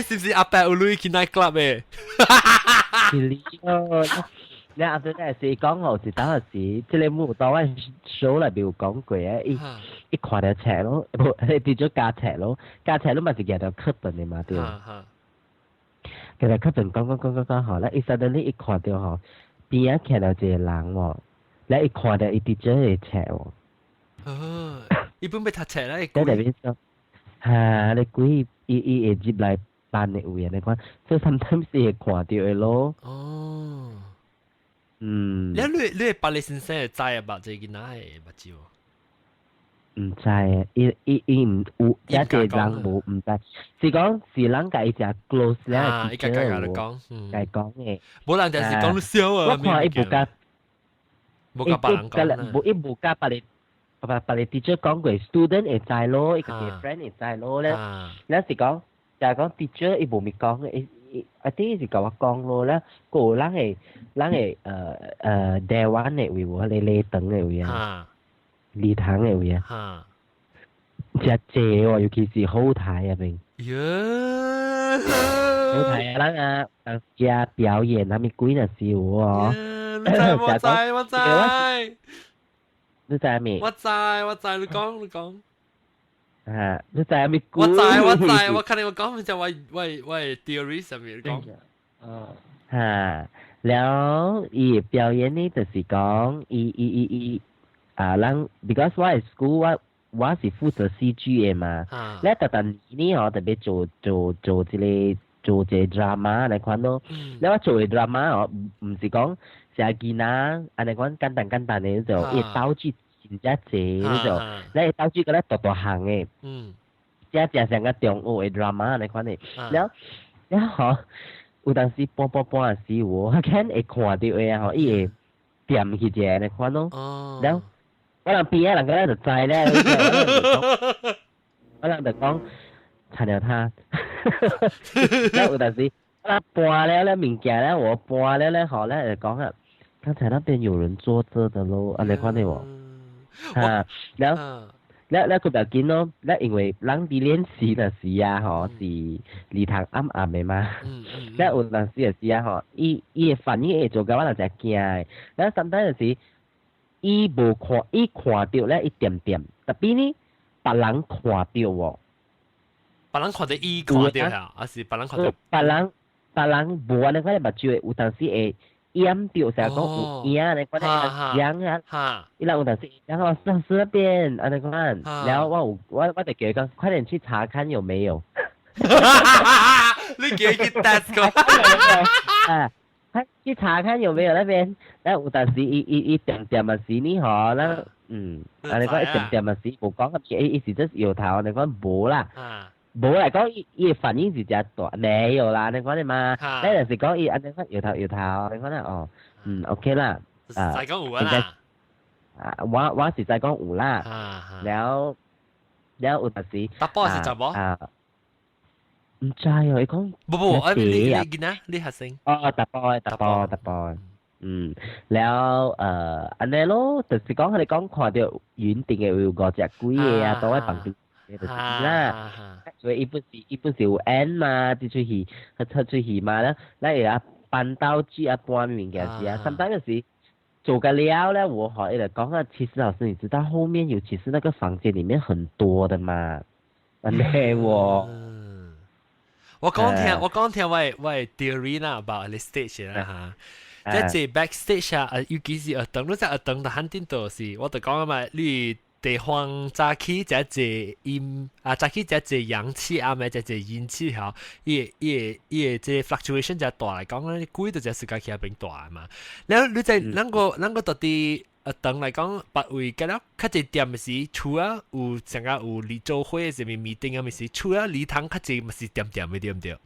是唔是阿伯有鐳去 night club 的？是哩哦，你阿對嗰時講吼，是當時，這個母當我 show 內面有講過啊，伊伊看著冊咯，無，伊直接加冊咯，加冊咯嘛是舉著課本的嘛對。舉著課本講講講講講吼，咧伊 suddenly 伊看著吼，邊仔徛著一個人喎，咧伊看著伊直接會冊喎。哦，伊本欲讀冊啦，在內面說，哈，你鬼伊伊會入來班的位按呢款，所以 sometimes 伊會看著的咯。哦。嗯。你你你別個先生會知啊？吧？這個囡仔的目睭。毋知啊，伊伊伊毋有，遮濟人無毋知，是講是人共伊誠 close 了，伊家家共你講，共講的。無人就是講你笑啊。我看伊無共，無共別人講。無伊無共別個別別個 teacher 講過，student 會知咯，伊家己 friend 會知咯咧。咱是講，就係講 teacher 伊無咪講，伊伊 I think 伊是共我講咯咧，閣有人會人會台灣的位無，彼個禮堂的位啊。禮堂的位啊，誠濟喎，尤其是後台那邊。喲，後台啊，咱啊，當時啊表演，啥物鬼若是有哦。我知我知，你知未？我知我知，你講你講。啊，你知咪？我知我知，我看你我講就我 theory 上面講。嚇，了伊表演呢，就是講伊伊伊伊啊，咱 because 我係 school 我是負責 CG 的嘛，咧特特呢吼特別做做做這個做這個 drama 來看咯，咧我做的 drama 哦，唔是講成囡仔按呢講簡單簡單的就伊道具真正濟就，咧道具閣咧大大項的，正正像個中學的 drama 按呢款的，了了吼有當時搬搬搬的時，我看會看到的吼，伊會掂去一下按呢款咯，了。我人邊仔人個咧就知咧，我人就講殘了他，了有當時我人搬了咧物件咧，我搬了咧，吼咧就講啊，剛才那邊有人坐着的咯，按呢款的無？啊，了了了佢不要緊咯，了因為人佇練習的時啊，吼是禮堂暗暗的嘛，了有當時的時啊，吼，伊伊的反應會做甲我人誠驚的，了 sometimes 就是。伊無看，伊看到咧一點點，tapi 呢，別人看到喎。別人看到伊看到啊，還是別人看到？別人別人無按呢款目睭的，有當時會掩到，成日講有影按呢款影啊。伊人有當時，然後老師那邊按呢款，然後我有我我就叫伊講，快點去查看有沒有。你叫伊去 test 個？啊。去查看有沒有那邊，那有當時伊伊伊點點嘛是呢吼，那按呢講一點點嘛是無講個，伊伊是只搖頭，按呢講無啦，無來講伊伊反應是誠大，沒有啦，按呢講的嘛，那就是講伊按呢講搖頭搖頭，按呢講啦哦，OK 啦，啊，知講有啦，啊，我我是知講有啦，了了有當時，查埔還是查某？啊。毋知哦，伊講無無，啊你你囡仔，你學生？哦，查埔查埔查埔，了按呢咯，就是講佢哋講看到雲頂的有五隻鬼的啊，都喺房間就是啦。所以伊本是伊本是有演嘛，這齣戲，佢出出戲嘛咧，咱會啊搬道具啊搬物件是啊，sometimes 就是做個了咧，我好伊就講啊，其實老師你知道後面有其實那個房間裡面很多的嘛，按呢喎。我講聽，我講聽我我 theory 啦，about 你 stage 啦嚇。即係 backstage 啊，尤其是學堂，你在學堂就肯定就是，我就講啊嘛，你地方早起這濟陰啊，早起這濟陽氣啊，咪這濟陰氣吼，伊伊伊這 fluctuation 就大來講咧，鬼就這時間起變大嘛。然後你在咱個咱個到底學堂來講，別位覺得較濟點是除了有成個有離做會啥物 meeting 啊，物是除了禮堂較濟嘛是點點的對毋對？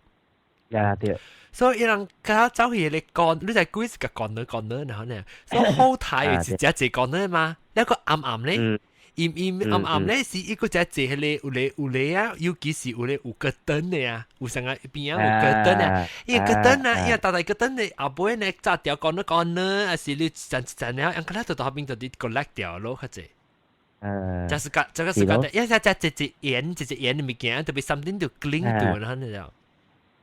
啊對。所以伊人較走去咧講，你在鬼是個講呢講呢，然後呢，所以後台是誠濟講呢嘛，那個暗暗咧，陰陰暗暗咧是一個誠濟彼個有咧有咧啊，尤其是有咧有個燈的啊，有啥個邊啊有個燈啊，伊個燈啊，伊大大個燈的後尾呢，炸掉講呢講呢，還是你陣陣了，人家就到後邊就啲 collect 掉咯，較濟。就是個這個是個，一隻隻隻眼，隻隻眼的物件，特別 something 就 cling 住，然後呢就。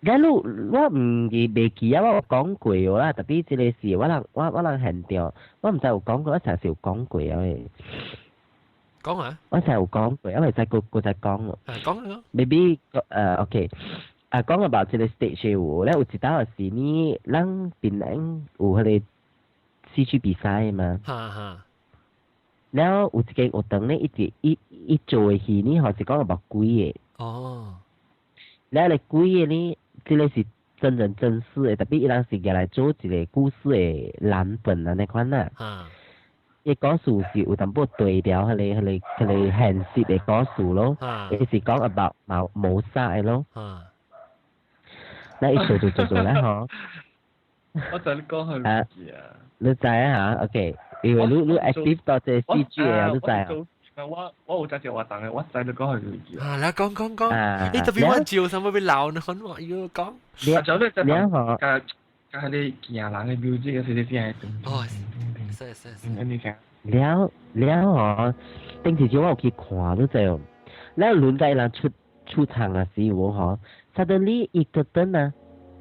假如我毋是袂記啊，我有講過啦，特別這個是我人我我人現場，我毋知有講過，我成是有講過啊。講啊！我成有講過，因為再閣閣再講咯。啊，講啊！Maybe OK，啊講 about 這個 stage 有咧，有一道是呢，咱檳城有彼個戲劇比賽嘛。哈哈。了有一間學堂咧，一直伊伊做的戲呢，吼是講 about 鬼的。哦。了個鬼的呢？這個是真人真事的，特別伊人是舉來做一個故事的藍本按呢款啦。伊故事是有淡薄對調，彼個彼個彼個現實的故事咯。伊是講 about 謀謀殺的咯。那伊做做做做咧吼。我知你講係啊，你知啊嚇？OK，因為你你 active 到這戲劇的，你知啊？我我有在做活動的，我知你講係咩啊，來講講講，你特別我照什麼被鬧呢？很話要講。你就你就講，加加彼個驚人的 music 是你聽。哦，是是是。你聽。了了吼，頂次我有去看，你知哦。了輪到伊人出出場的時候吼，suddenly 伊個燈啊，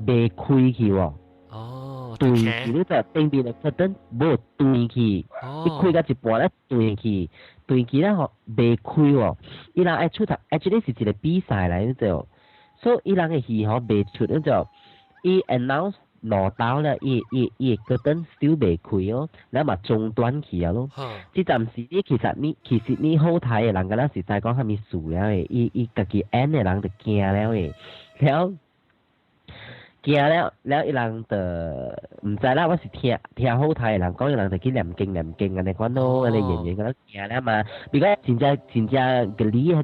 袂開去喎。哦。斷去，你就頂邊的 curtain 無斷去，伊開到一半咧斷去，斷去咧吼袂開喎，伊人愛出頭，actually 是一個比賽來，你知無？所以伊人的戲吼袂出，你知無？伊 announce 兩道咧，伊伊伊 curtain still 袂開哦，了嘛中斷去啊咯。這暫時你其實你其實你好睇的人，敢若是知講啥物事了的，伊伊家己演的人就驚了的，了驚了了，伊人就毋知啦。我是聽聽好睇的人講，伊人就去念經念經按呢款咯，按呢演員敢若驚了嘛。比較真正真正個理，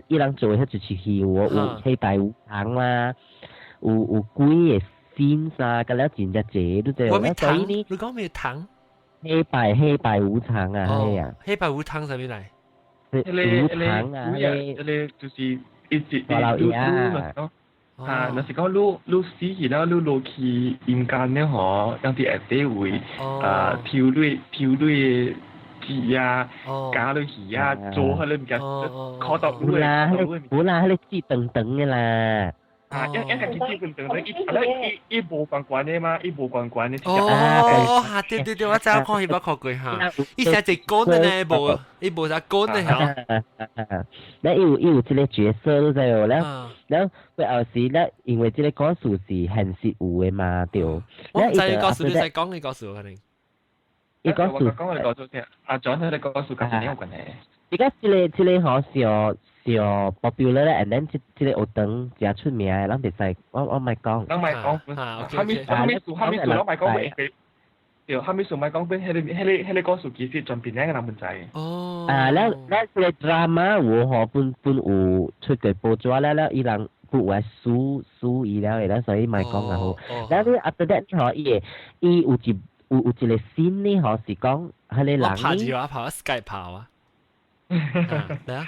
伊人做的彼一出戲有有黑白無常啦，有有鬼的 scene 啊，佮了真正濟，你知無？所以呢，你講咩糖？黑白黑白無常啊，係啊。黑白無常啥物來？無常啊，迄個就是一直大老爺啊。啊，若是講你你死去了，你落去陰間了吼，人佇下底位啊，抽鐳抽鐳的字啊，加落去啊，做彼個物件，考到有啦，有啦，彼個字長長的啦。啊，一一個字長長的，伊伊伊無關關的嘛，伊無關關的。哦，哈，對對對，我知影看彼捌看過哈。伊寫一個的呢，無，伊無啥講的哈。那伊有伊有這個角色，你知無？了了，過後時咧，因為這個故事是現實有的嘛，對。我毋知故事，你使講你故事可能。伊故事講你故事先，阿 John 佢個故事跟你有關係。而家這個這個吼上上 popular 咧，and then 這這個學堂誠出名的，咱袂使，我我莫講。咱莫講，蝦米蝦米事蝦米事，咱莫講對，蝦米事莫講，變彼個彼個彼個故事其實全邊兩個人毋知。哦。啊，了了這個 drama 有吼，本本有出過報紙了了，伊人有來輸輸伊了的，所以莫講啊好。了你 after that 吼，伊會伊有一有有一個 scene 呢吼，是講彼個人。我拍字啊，拍 Skype 拍啊。嚟啊！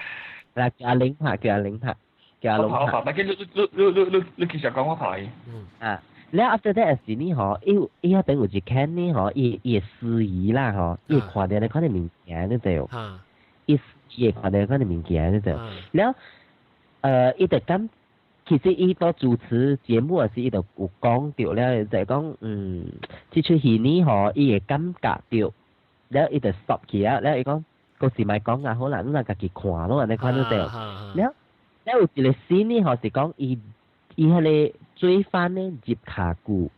來叫阿玲拍，叫阿玲拍，叫阿龍拍。我拍，你你你你你你繼續講我拍。嗯。啊，了 after that 是呢吼，伊伊彼邊有一間呢吼，伊伊會司儀啦吼，伊會看著咧款的物件，你知無？伊伊會看著款的物件，你知無？了，伊就感，其實伊當主持節目的時，伊就有講著了，就係講，嗯，這齣戲呢吼，伊會感覺著，了伊就 stop 起啊，了伊講。故事莫講啊，好啦，你若家己看咯，按呢款你知無？了，了有一個 scene 呢，吼是講伊伊彼個罪犯呢入跤久，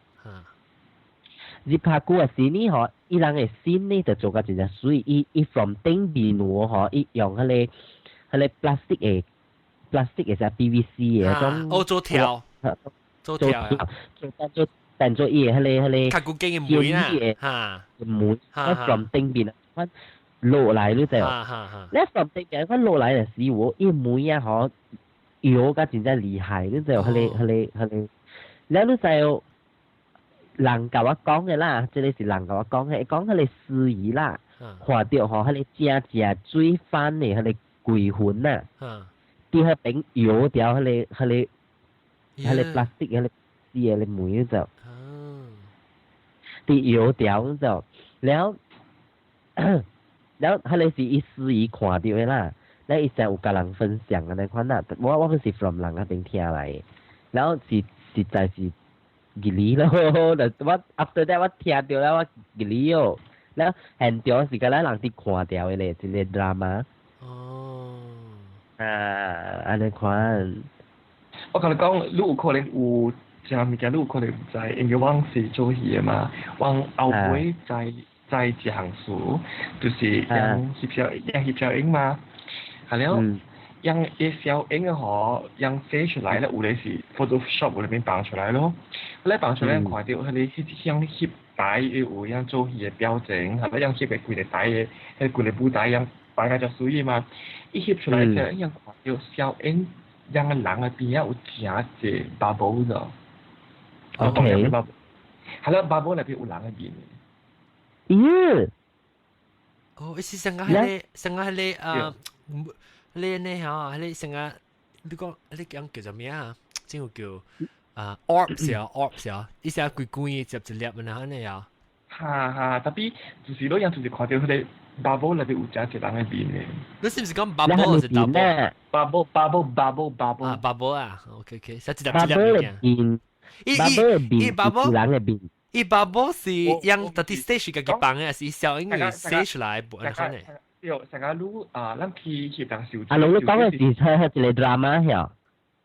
入跤久的時呢吼，伊人的 scene 呢就做甲真正媠，伊伊 from 頂面有吼，伊用彼個彼個 plastic 的 plastic 的啥 PVC 的種，哦做條，做條，做當做當做伊的彼個彼個較久經的門啊，哈，門，from 頂面款。落來你知無？你 from 頂面款落來的時候，伊門啊吼搖甲真正厲害，你知無？彼個彼個彼個，了你知無？人共我講的啦，這個是人共我講的，伊講彼個司儀啦，看著吼，彼個正正罪犯的彼個鬼魂啊，佇彼邊搖掉彼個彼個彼個 plastic 彼個死的門你知無？佇搖掉你知無？了。了，彼個是伊司儀看著的啦，了伊成有共人分享按呢款啦，我我是 from 人彼邊聽來的，然後是實在是吉利咯，就我 after that 我聽著了我吉利哦，了現場是敢若人佇看著的咧，一個 drama。哦。啊，按呢款。我共你講，你有可能有食物件，你有可能毋知，因為我是做戲的嘛，我後尾知。知一項事，就是用翕小用翕小影嘛，係了，用伊小影的吼，用寫出來咧，有的是 Photoshop 裏面放出來咯，你放出來看著，彼個彼像翕台有樣做戲的表情，係咪用翕的規個台的，彼規個舞台樣擺甲誠媠嘛，伊翕出來之後，樣看著小影，樣個人的邊仔有誠濟 bubble 咗，我懂了 bubble，係啦，bubble 內邊有人的面。咦？哦，伊是上個彼個，上個彼個啊，你呢嚇？彼個上個你講你講叫做咩啊？這個叫啊 orbs 啊 orbs 啊，伊是規規接一粒按呢啊。哈哈，tapi 就是你樣就是看著彼個 bubble 內邊有誠濟人的面的。你是毋是講 bubble 還是 double？ bubble bubble bubble bubble 啊 bubble 啊，OK OK，是一粒一粒物件。伊伊伊 bubble 人的面。伊 bubble 是用到底 stage 家己放嘅，還是小英語寫出來無按款嘅？對，成個你啊，咱去翕當手。啊，你講嘅是係一個 drama 係，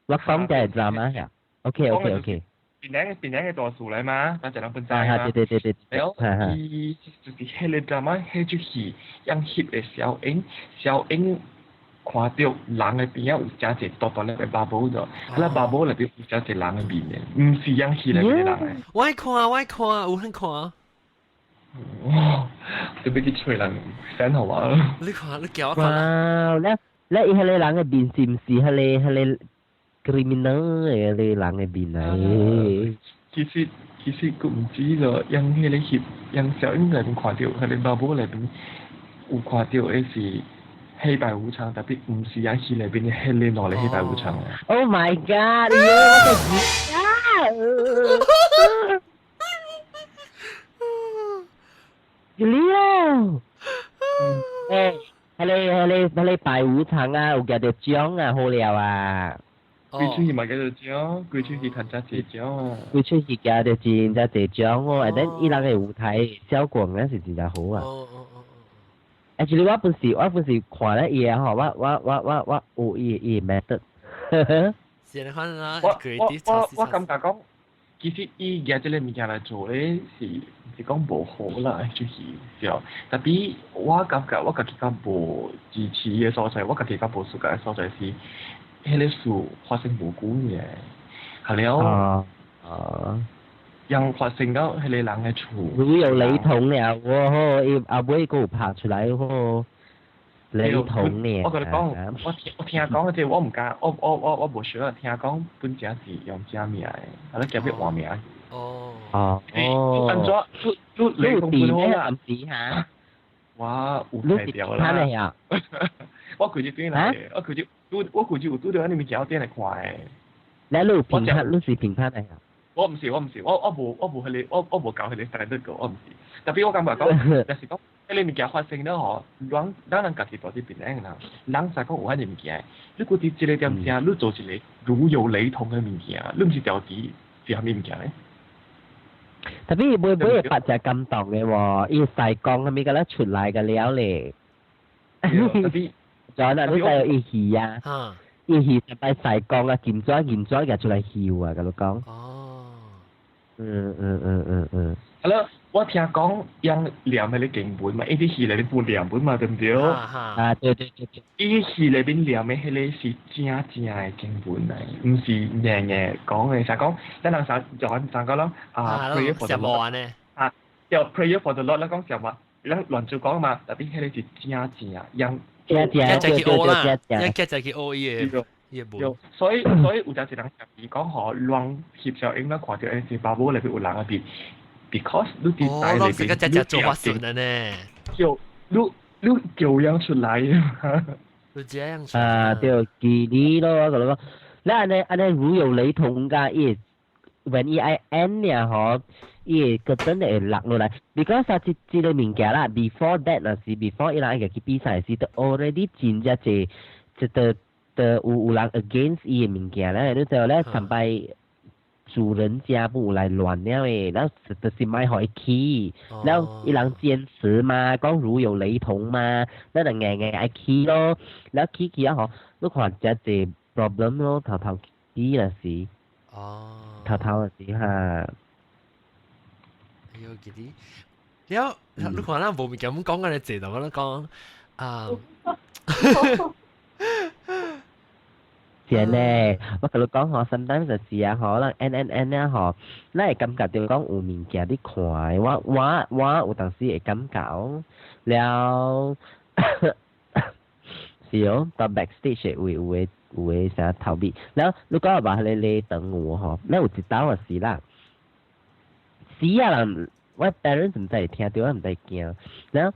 我講嘅係 drama 係。OK。檳城嘅大樹嚟嘛，咱就人本知嘛。對對對對。然後伊就是彼個 drama，彼出戲，用翕嘅小影，小影看到人嘅邊仔有誠濟大大粒嘅 bubble 咗，啊啦 bubble 內邊有誠濟人嘅面嘅，毋是用戲內邊嘅人嘅。我愛看，我愛看，有很看。哇！你欲去揣人 send 予我。你看，你叫我看。哇！咧咧，伊彼個人嘅面是毋是彼個 criminal 嘅彼個人嘅面嚟？其實佢毋止咯，用彼個翕，用小影內邊看著，彼個 bubble 內邊有看著的是黑白無常，特別毋是喺戲內邊的彼個兩個黑白無常。 Oh my god！哎喲，我個啊！了，誒，彼個白無常啊，有舉著獎啊，好了啊。規出戲嘛舉著獎，規出戲趁誠濟獎啊。規出戲舉著真正濟獎哦，and 伊人的舞台效果那是真正好啊。Actually 我本是看咧伊個吼，我有伊 method。是你看啦，我感覺講，其實伊舉這个物件來做咧，是講無好啦，就是對。特別我感覺我家己較無支持的所在，我家己較無 suka 的所在是，彼个事發生無久嘅，係了，又發生到彼個人的厝。如有雷同了，我吼伊後尾閣有拍出來吼，雷同呢。我共你講，我聽講這我毋敢，我無熟啊。聽講本正是用正名的，啊你今欲換名。哦。哦。按怎？你雷同本好啦。嚇？我有睇著啦。我規日轉來，我規日有拄著按呢物件，我轉來看的。你有評判，你是評判來啊？我毋是，我毋是，我無彼個，我無𠢕彼個 standard 個，我毋是。特別我感覺講，若是講，彼个物件發生了吼，咱人家己住佇檳城啦，人知講有彼个物件，你閣佇這个點正，你做一個如有雷同的物件，你毋是調佇是啥物物件咧？特別會會發只感動的喎，伊細講啥物個咧出來個了咧。特別，仲有你知伊戲啊？伊戲就擺細講啊，金紙銀紙夾出來翕啊，共你講。哦。係咯，我聽講用念彼个經文嘛，伊佇戲內面有念文嘛，對毋對？啊，對對對對。伊戲內面念的彼个是正正的經文來，毋是硬硬講的。啥講？咱人啥就按怎講咯？啊，prayer for the Lord。啊，對，prayer for the Lord，咱講啥嘛？咱亂做講嘛，特別彼個是正正用。正正對對對正正。一就去學伊个。對，所以有陣時人伊講吼，亂翕小影咱看著是 bubble 內面有人啊邊，because 你佇台內邊，你做法術的呢？叫你叫樣出來啊！你這樣出啊，對，記你咯，我共你講，你按呢按呢如有雷同㗎，伊 when 伊愛 end 爾吼，伊會個真的會落落來。because 啊，這個物件啦，before that 若是 before 伊人愛去比賽時，都 already 真正濟，這個的有人 against 伊的物件咧，你知咧上擺主人家不有來亂了的，然後就是莫予伊去，然後伊人堅持嘛，講如有雷同嘛，咱就硬硬愛去咯，然後去去啊吼，你看誠濟 problem 咯，頭頭去若是，頭頭就是哈。哎呦，記得，了，你看咱無物件咁講緊你濟就我講啊。是咧，我共你講吼，sometimes 就是啊，可能 N N N 啊吼，咱會感覺著講有物件你看的，我有當時會感覺了，是哦，到 backstage 會有的啥頭尾，了你講話彼个禮堂有吼，咱有一道也是啦，死啊人。我 parents 毋知會聽著，我毋知驚。了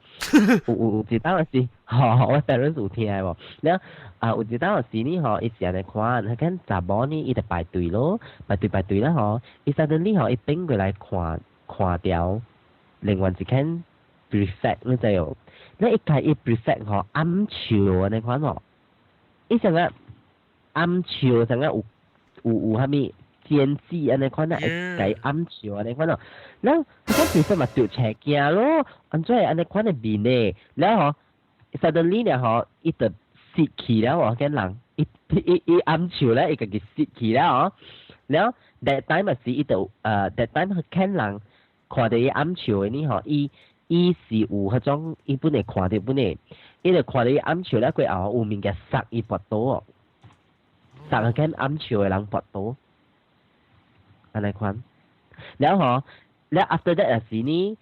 有一道是，吼，我 parents 有聽無？了啊，有一道是呢吼，伊是按呢看，彼間查某呢，伊就排隊咯，排隊排隊啦吼，伊 suddenly 吼，伊轉過來看看著另外一間 prefect 你知無？你一開伊 prefect 吼，暗笑按呢款吼，伊成個暗笑成個有啥物奸計按呢款啊，會共暗笑按呢款咯。然後佢講其實嘛著邪驚咯，按怎會按呢款的面呢？然後嗬，suddenly 咧嗬，伊就失去了喎，個人，伊伊伊暗笑咧，伊家己失去了嗬。然後 that time 嘛是伊就that time 佢看人看著伊暗笑的呢嗬，伊伊是有彼種，伊本會看著本會，伊就看著伊暗笑咧，過後有物件殺伊跋倒哦，殺佢見暗笑的人跋倒，按呢款。然後嗬，了 after that 也是呢，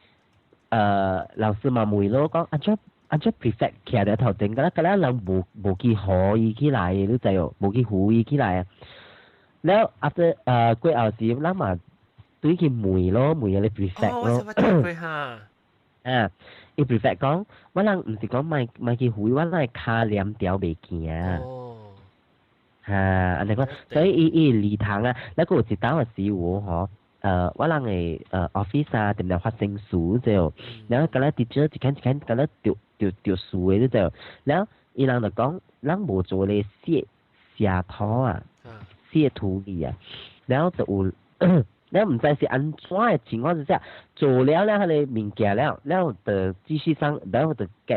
老師嘛問咯，講按怎按怎 prefect 徛佇頭前，敢若敢若人無無去予伊起來，你知無？無去扶伊起來啊。了 after 過後時，咱嘛對去問咯，問彼個 prefect 哦，我咯。想捌聽過哈。啊，伊 prefect 講，我人毋是講莫莫去扶伊，我人的跤黏條袂行。哈，按呢款，所以伊伊禮堂啊，那個有一當的時有吼，我人的office 啊，定定發生事就，然後敢若 teacher 一間一間敢若著著著事的你知，然後伊人就講，咱無做咧卸卸土啊，卸土去啊，然後就有，然後毋知是按怎的情況之下，做了了彼个物件了，了後就繼續上，然後就隔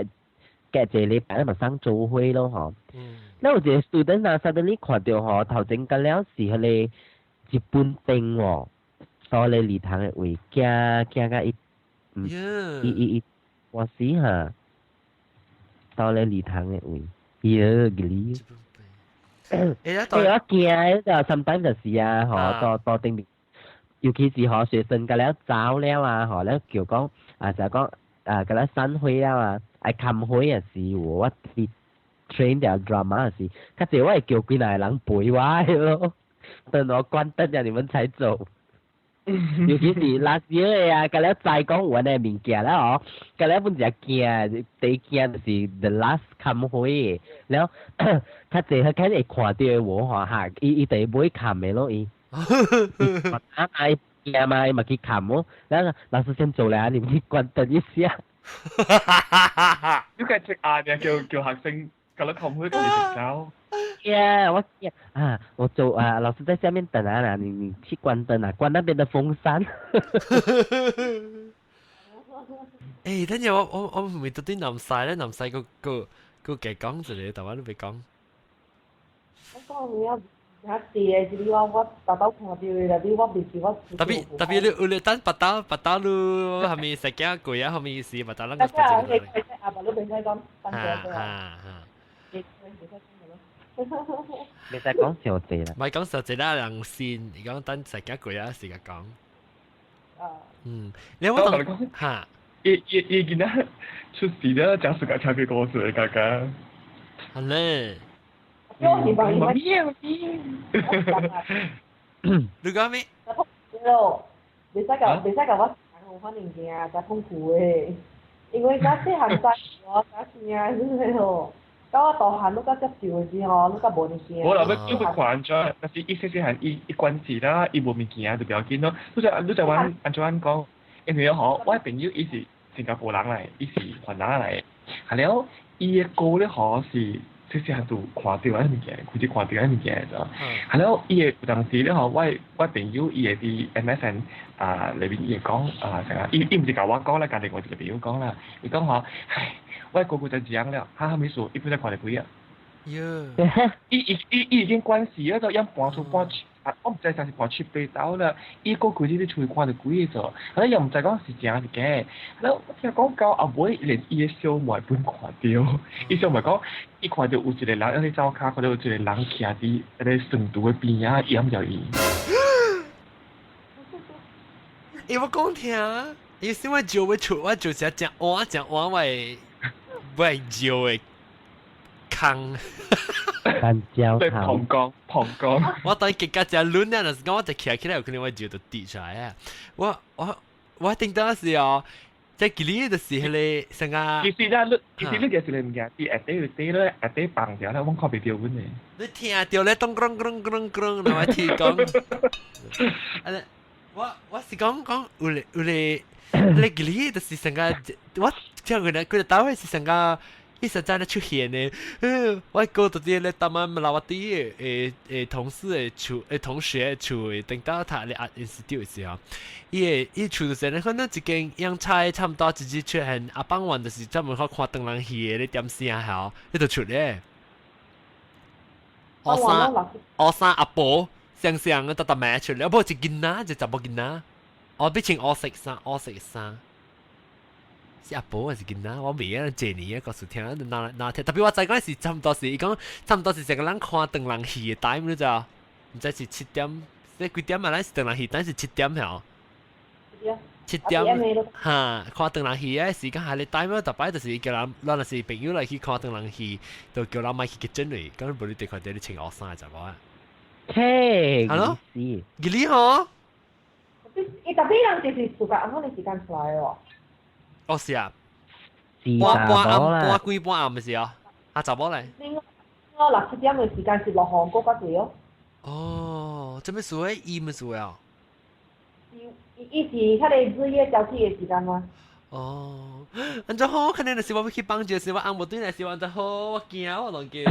隔一個禮拜嘛上週會咯吼。了有一個 student 啊，suddenly 看著吼，頭前甲了是彼個日本兵喎，到咧禮堂的位，驚驚甲伊，伊伊伊，我死哈，到咧禮堂的位，耶，吉哩。欸，欸，我驚就 sometimes 就是啊，吼，到到頂面，尤其是吼學生甲了走了啊，吼，了叫講啊，就講啊，共了散會了啊，愛開會也是有，我佇 train 條 drama 也是，較濟我會叫幾若個人陪我的咯，等我關燈了，你們才走。尤其是 last year 的啊，共了知講有按呢物件了吼，共了本誠驚，第一驚就是 the last 開會的，了較濟佢肯會看著我吼哈，伊伊就會砍的咯伊。啊啊！驚嘛，伊嘛去砍哦。然後老師先走了，你們去關燈一下。你計食晏嘅叫叫學生覺得開會佢食走。呀，我啊，我走啊，老師在下面等啊，你你去關燈啊，關那邊的風扇。欸，等陣我我我唔係到啲南西咧，南西個個個嘅講一個，台灣都未講。我講咩啊？較濟的，是你我我豆豆看著的，但是我袂記我。特別特別你有你等白刀白刀你後面食驚過啊，後面是白刀啷個？啊，你阿爸你袂使講，等下哈哈。袂使講小濟啦。唔係講小濟啦，人先，你講等食驚過啊，時間講。啊。嗯，你我同哈。伊伊伊囡仔出事了，講自家聽佢故事，家家。好咧。我你講咩？咯，袂使共袂使共我講，我反正驚，誠痛苦的。因為較細漢仔我較驚，真吼。到我大漢，你較接受的時候，你較無呢驚。無啦，欲欲看按怎，但是伊細細漢伊伊關事啦，伊無物件就不要緊咯。你就你就按按怎講？因為吼，我朋友伊是新加坡人來，伊是越南來，係了，伊的歌咧吼是。細細漢就看著彼物件，開始看著彼物件就，係了，伊會有當時咧吼，我我朋友伊會佇 MSN 啊內面伊會講啊啥，伊伊毋是共我講啦，共另外一個朋友講啦，伊講吼，唉，我哥哥就這樣了，哈哈物事，伊本來看著鬼啊。伊伊伊伊已經關事了，就搬出搬去，啊，我毋知啥是搬七八刀了，伊個規日佇厝看著鬼做，啊，又毋知講是真是假，了我聽講到後尾連伊的小妹本看著，伊小妹講，伊看著有一個人喺灶跤，看著有一個人徛佇彼個床櫥的邊仔，掩著伊。欸，我講聽，伊是我招欲出，我就是誠換誠換我我招的空。單焦對，膀胱膀胱。我當結果誠亂啊，就是講我一徛起來，有可能我招就跌出來啊。我我我頂當時哦，即係記就是彼個啥個。其實咧，你其實你就是物件，佇下底有底咧，下底放掉咧，我看袂著阮的。你聽著咧，咚咚咚咚咚，然後聽講。啊，我我是講講有咧有咧，你記就是啥個？我聽佢咧，佢哋單位是啥個？伊實在咧出現呢，我哥就佇咧台灣老啲誒同事的厝誒同學的厝的，等到讀咧 Art Institute 時候，伊的伊厝就是咧，可能一間養菜差不多直接出現，阿傍晚就是專門去看唐人戲的咧點聲吼，伊就出咧。學生學生阿婆雙雙嘅特特名出嚟，不過一囡仔一查某囡仔，我變成烏色衫，烏色衫。是阿婆還是囡仔？我未啊，這年啊，告訴聽，哪哪聽？特別我知嗰時差唔多是，伊講差唔多是成個人看唐人戲的 time 你知道？毋知是七點，這幾點啊？咱是唐人戲，但是七點吼。七點哈，看唐人戲的時間係你 time 特擺就是叫人，咱若是朋友來去看唐人戲，就叫人莫去結陣嚟，咁無你得看到你穿烏衫就無啊？嘿，係咯，記你吼？伊特別人就是暑假暗的時間出來哦。哦是啊，半半暗半幾半暗嘅時候，啊查某嚟。我六七點嘅時間是落雨過較濟哦。哦，這麼數的伊麼數啊？伊伊是彼個日夜交替的時間嗎？哦，按怎好？可能就是我欲去幫助時，我翁無轉來時，按怎好？我驚我攏記。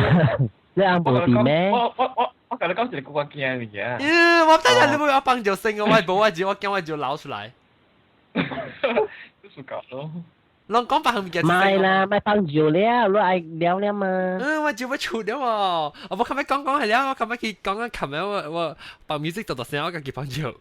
你翁無佇咩？我共你講一個我驚的物件。咦，我等下你欲我幫助生我無我就我驚我就流出來。就是搞咯。攏講別項物件。莫啦，莫放尿了，你愛了了嘛。嗯，我就欲出了喎。我無琴日講講係了，我琴日去講啊，琴日我放 music 大大聲，我家己放尿。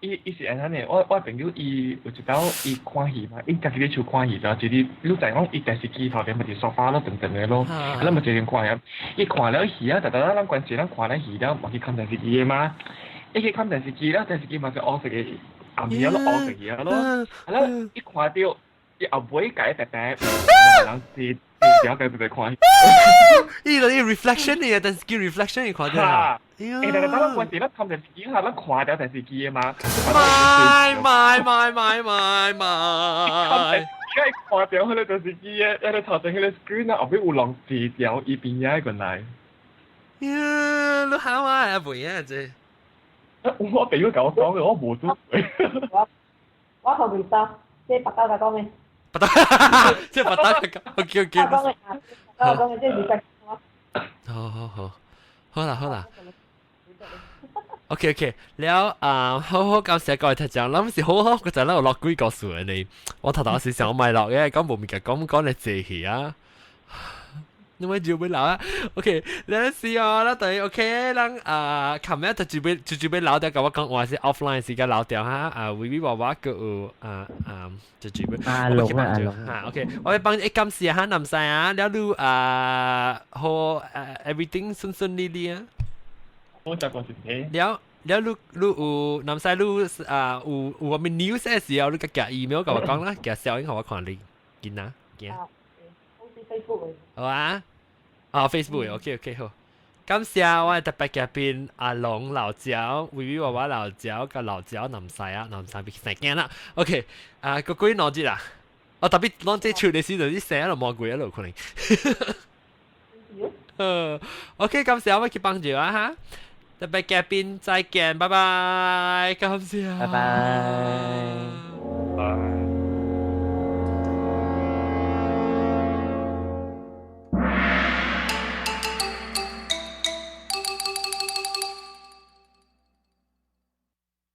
伊伊是按怎呢？我朋友伊有一擺伊看戲嘛，伊家己咧厝看戲就一日，你知講伊電視機頭前咪是沙發咯，長長的咯，啊，咱咪坐陣看戲。伊看了戲啊，逐逐咱關係咱看了戲了，嘛去看電視機的嘛。伊去看電視機了，電視機嘛是烏色的，暗暝啊，烏色去啊咯。啊，伊看著伊後尾共伊白白，人是條個直看。伊就伊 reflection 呢，電視機 reflection 伊看著。欸，但係當咱關係咱看電視機下，咱看著電視機的嘛。莫莫莫莫莫莫。伊看著彼個電視機的，彼個頭前彼個 screen 啊，後尾有人坐條伊邊仔過來。呀，你好啊，阿妹啊，這。我朋友共我講的，我無拄。我後面得，這白刀甲講的。白刀，這白刀甲講，OK OK。我講的，我講的這是好好好，好啦好啦。OK OK，了啊，好好感謝各位聽眾，諗是好好，嗰陣咧我落幾個數嘅你，我頭頭是想買落嘅，講無物件講講嚟借去啊。你咪就會留啊？OK，你試哦，啦對，OK，咱啊，琴日就準備就準備留掉，共我講話是 offline 時間留掉哈，啊，微微娃娃個有啊啊，就準備。阿龍啊，阿龍哈，OK，我欲幫一感謝哈南西啊，了你啊，好 everything 順順利利啊。我就講是了了，你你有南西你啊有有啥物 news 的時候，你共寄 email 共我講啦，寄小英予我看你，見啊見。好似 Facebook 好啊。啊，Facebook，OK OK 好，感謝我的特別嘉賓阿龍老焦、微微娃娃老焦佮老焦南西啊，南西別生驚啦，OK，啊，個幾兩日啦，哦，特別攏這出的時陣，你生了魔鬼了可能。OK，感謝我去幫助啊哈，特別嘉賓再見，拜拜，感謝，拜拜。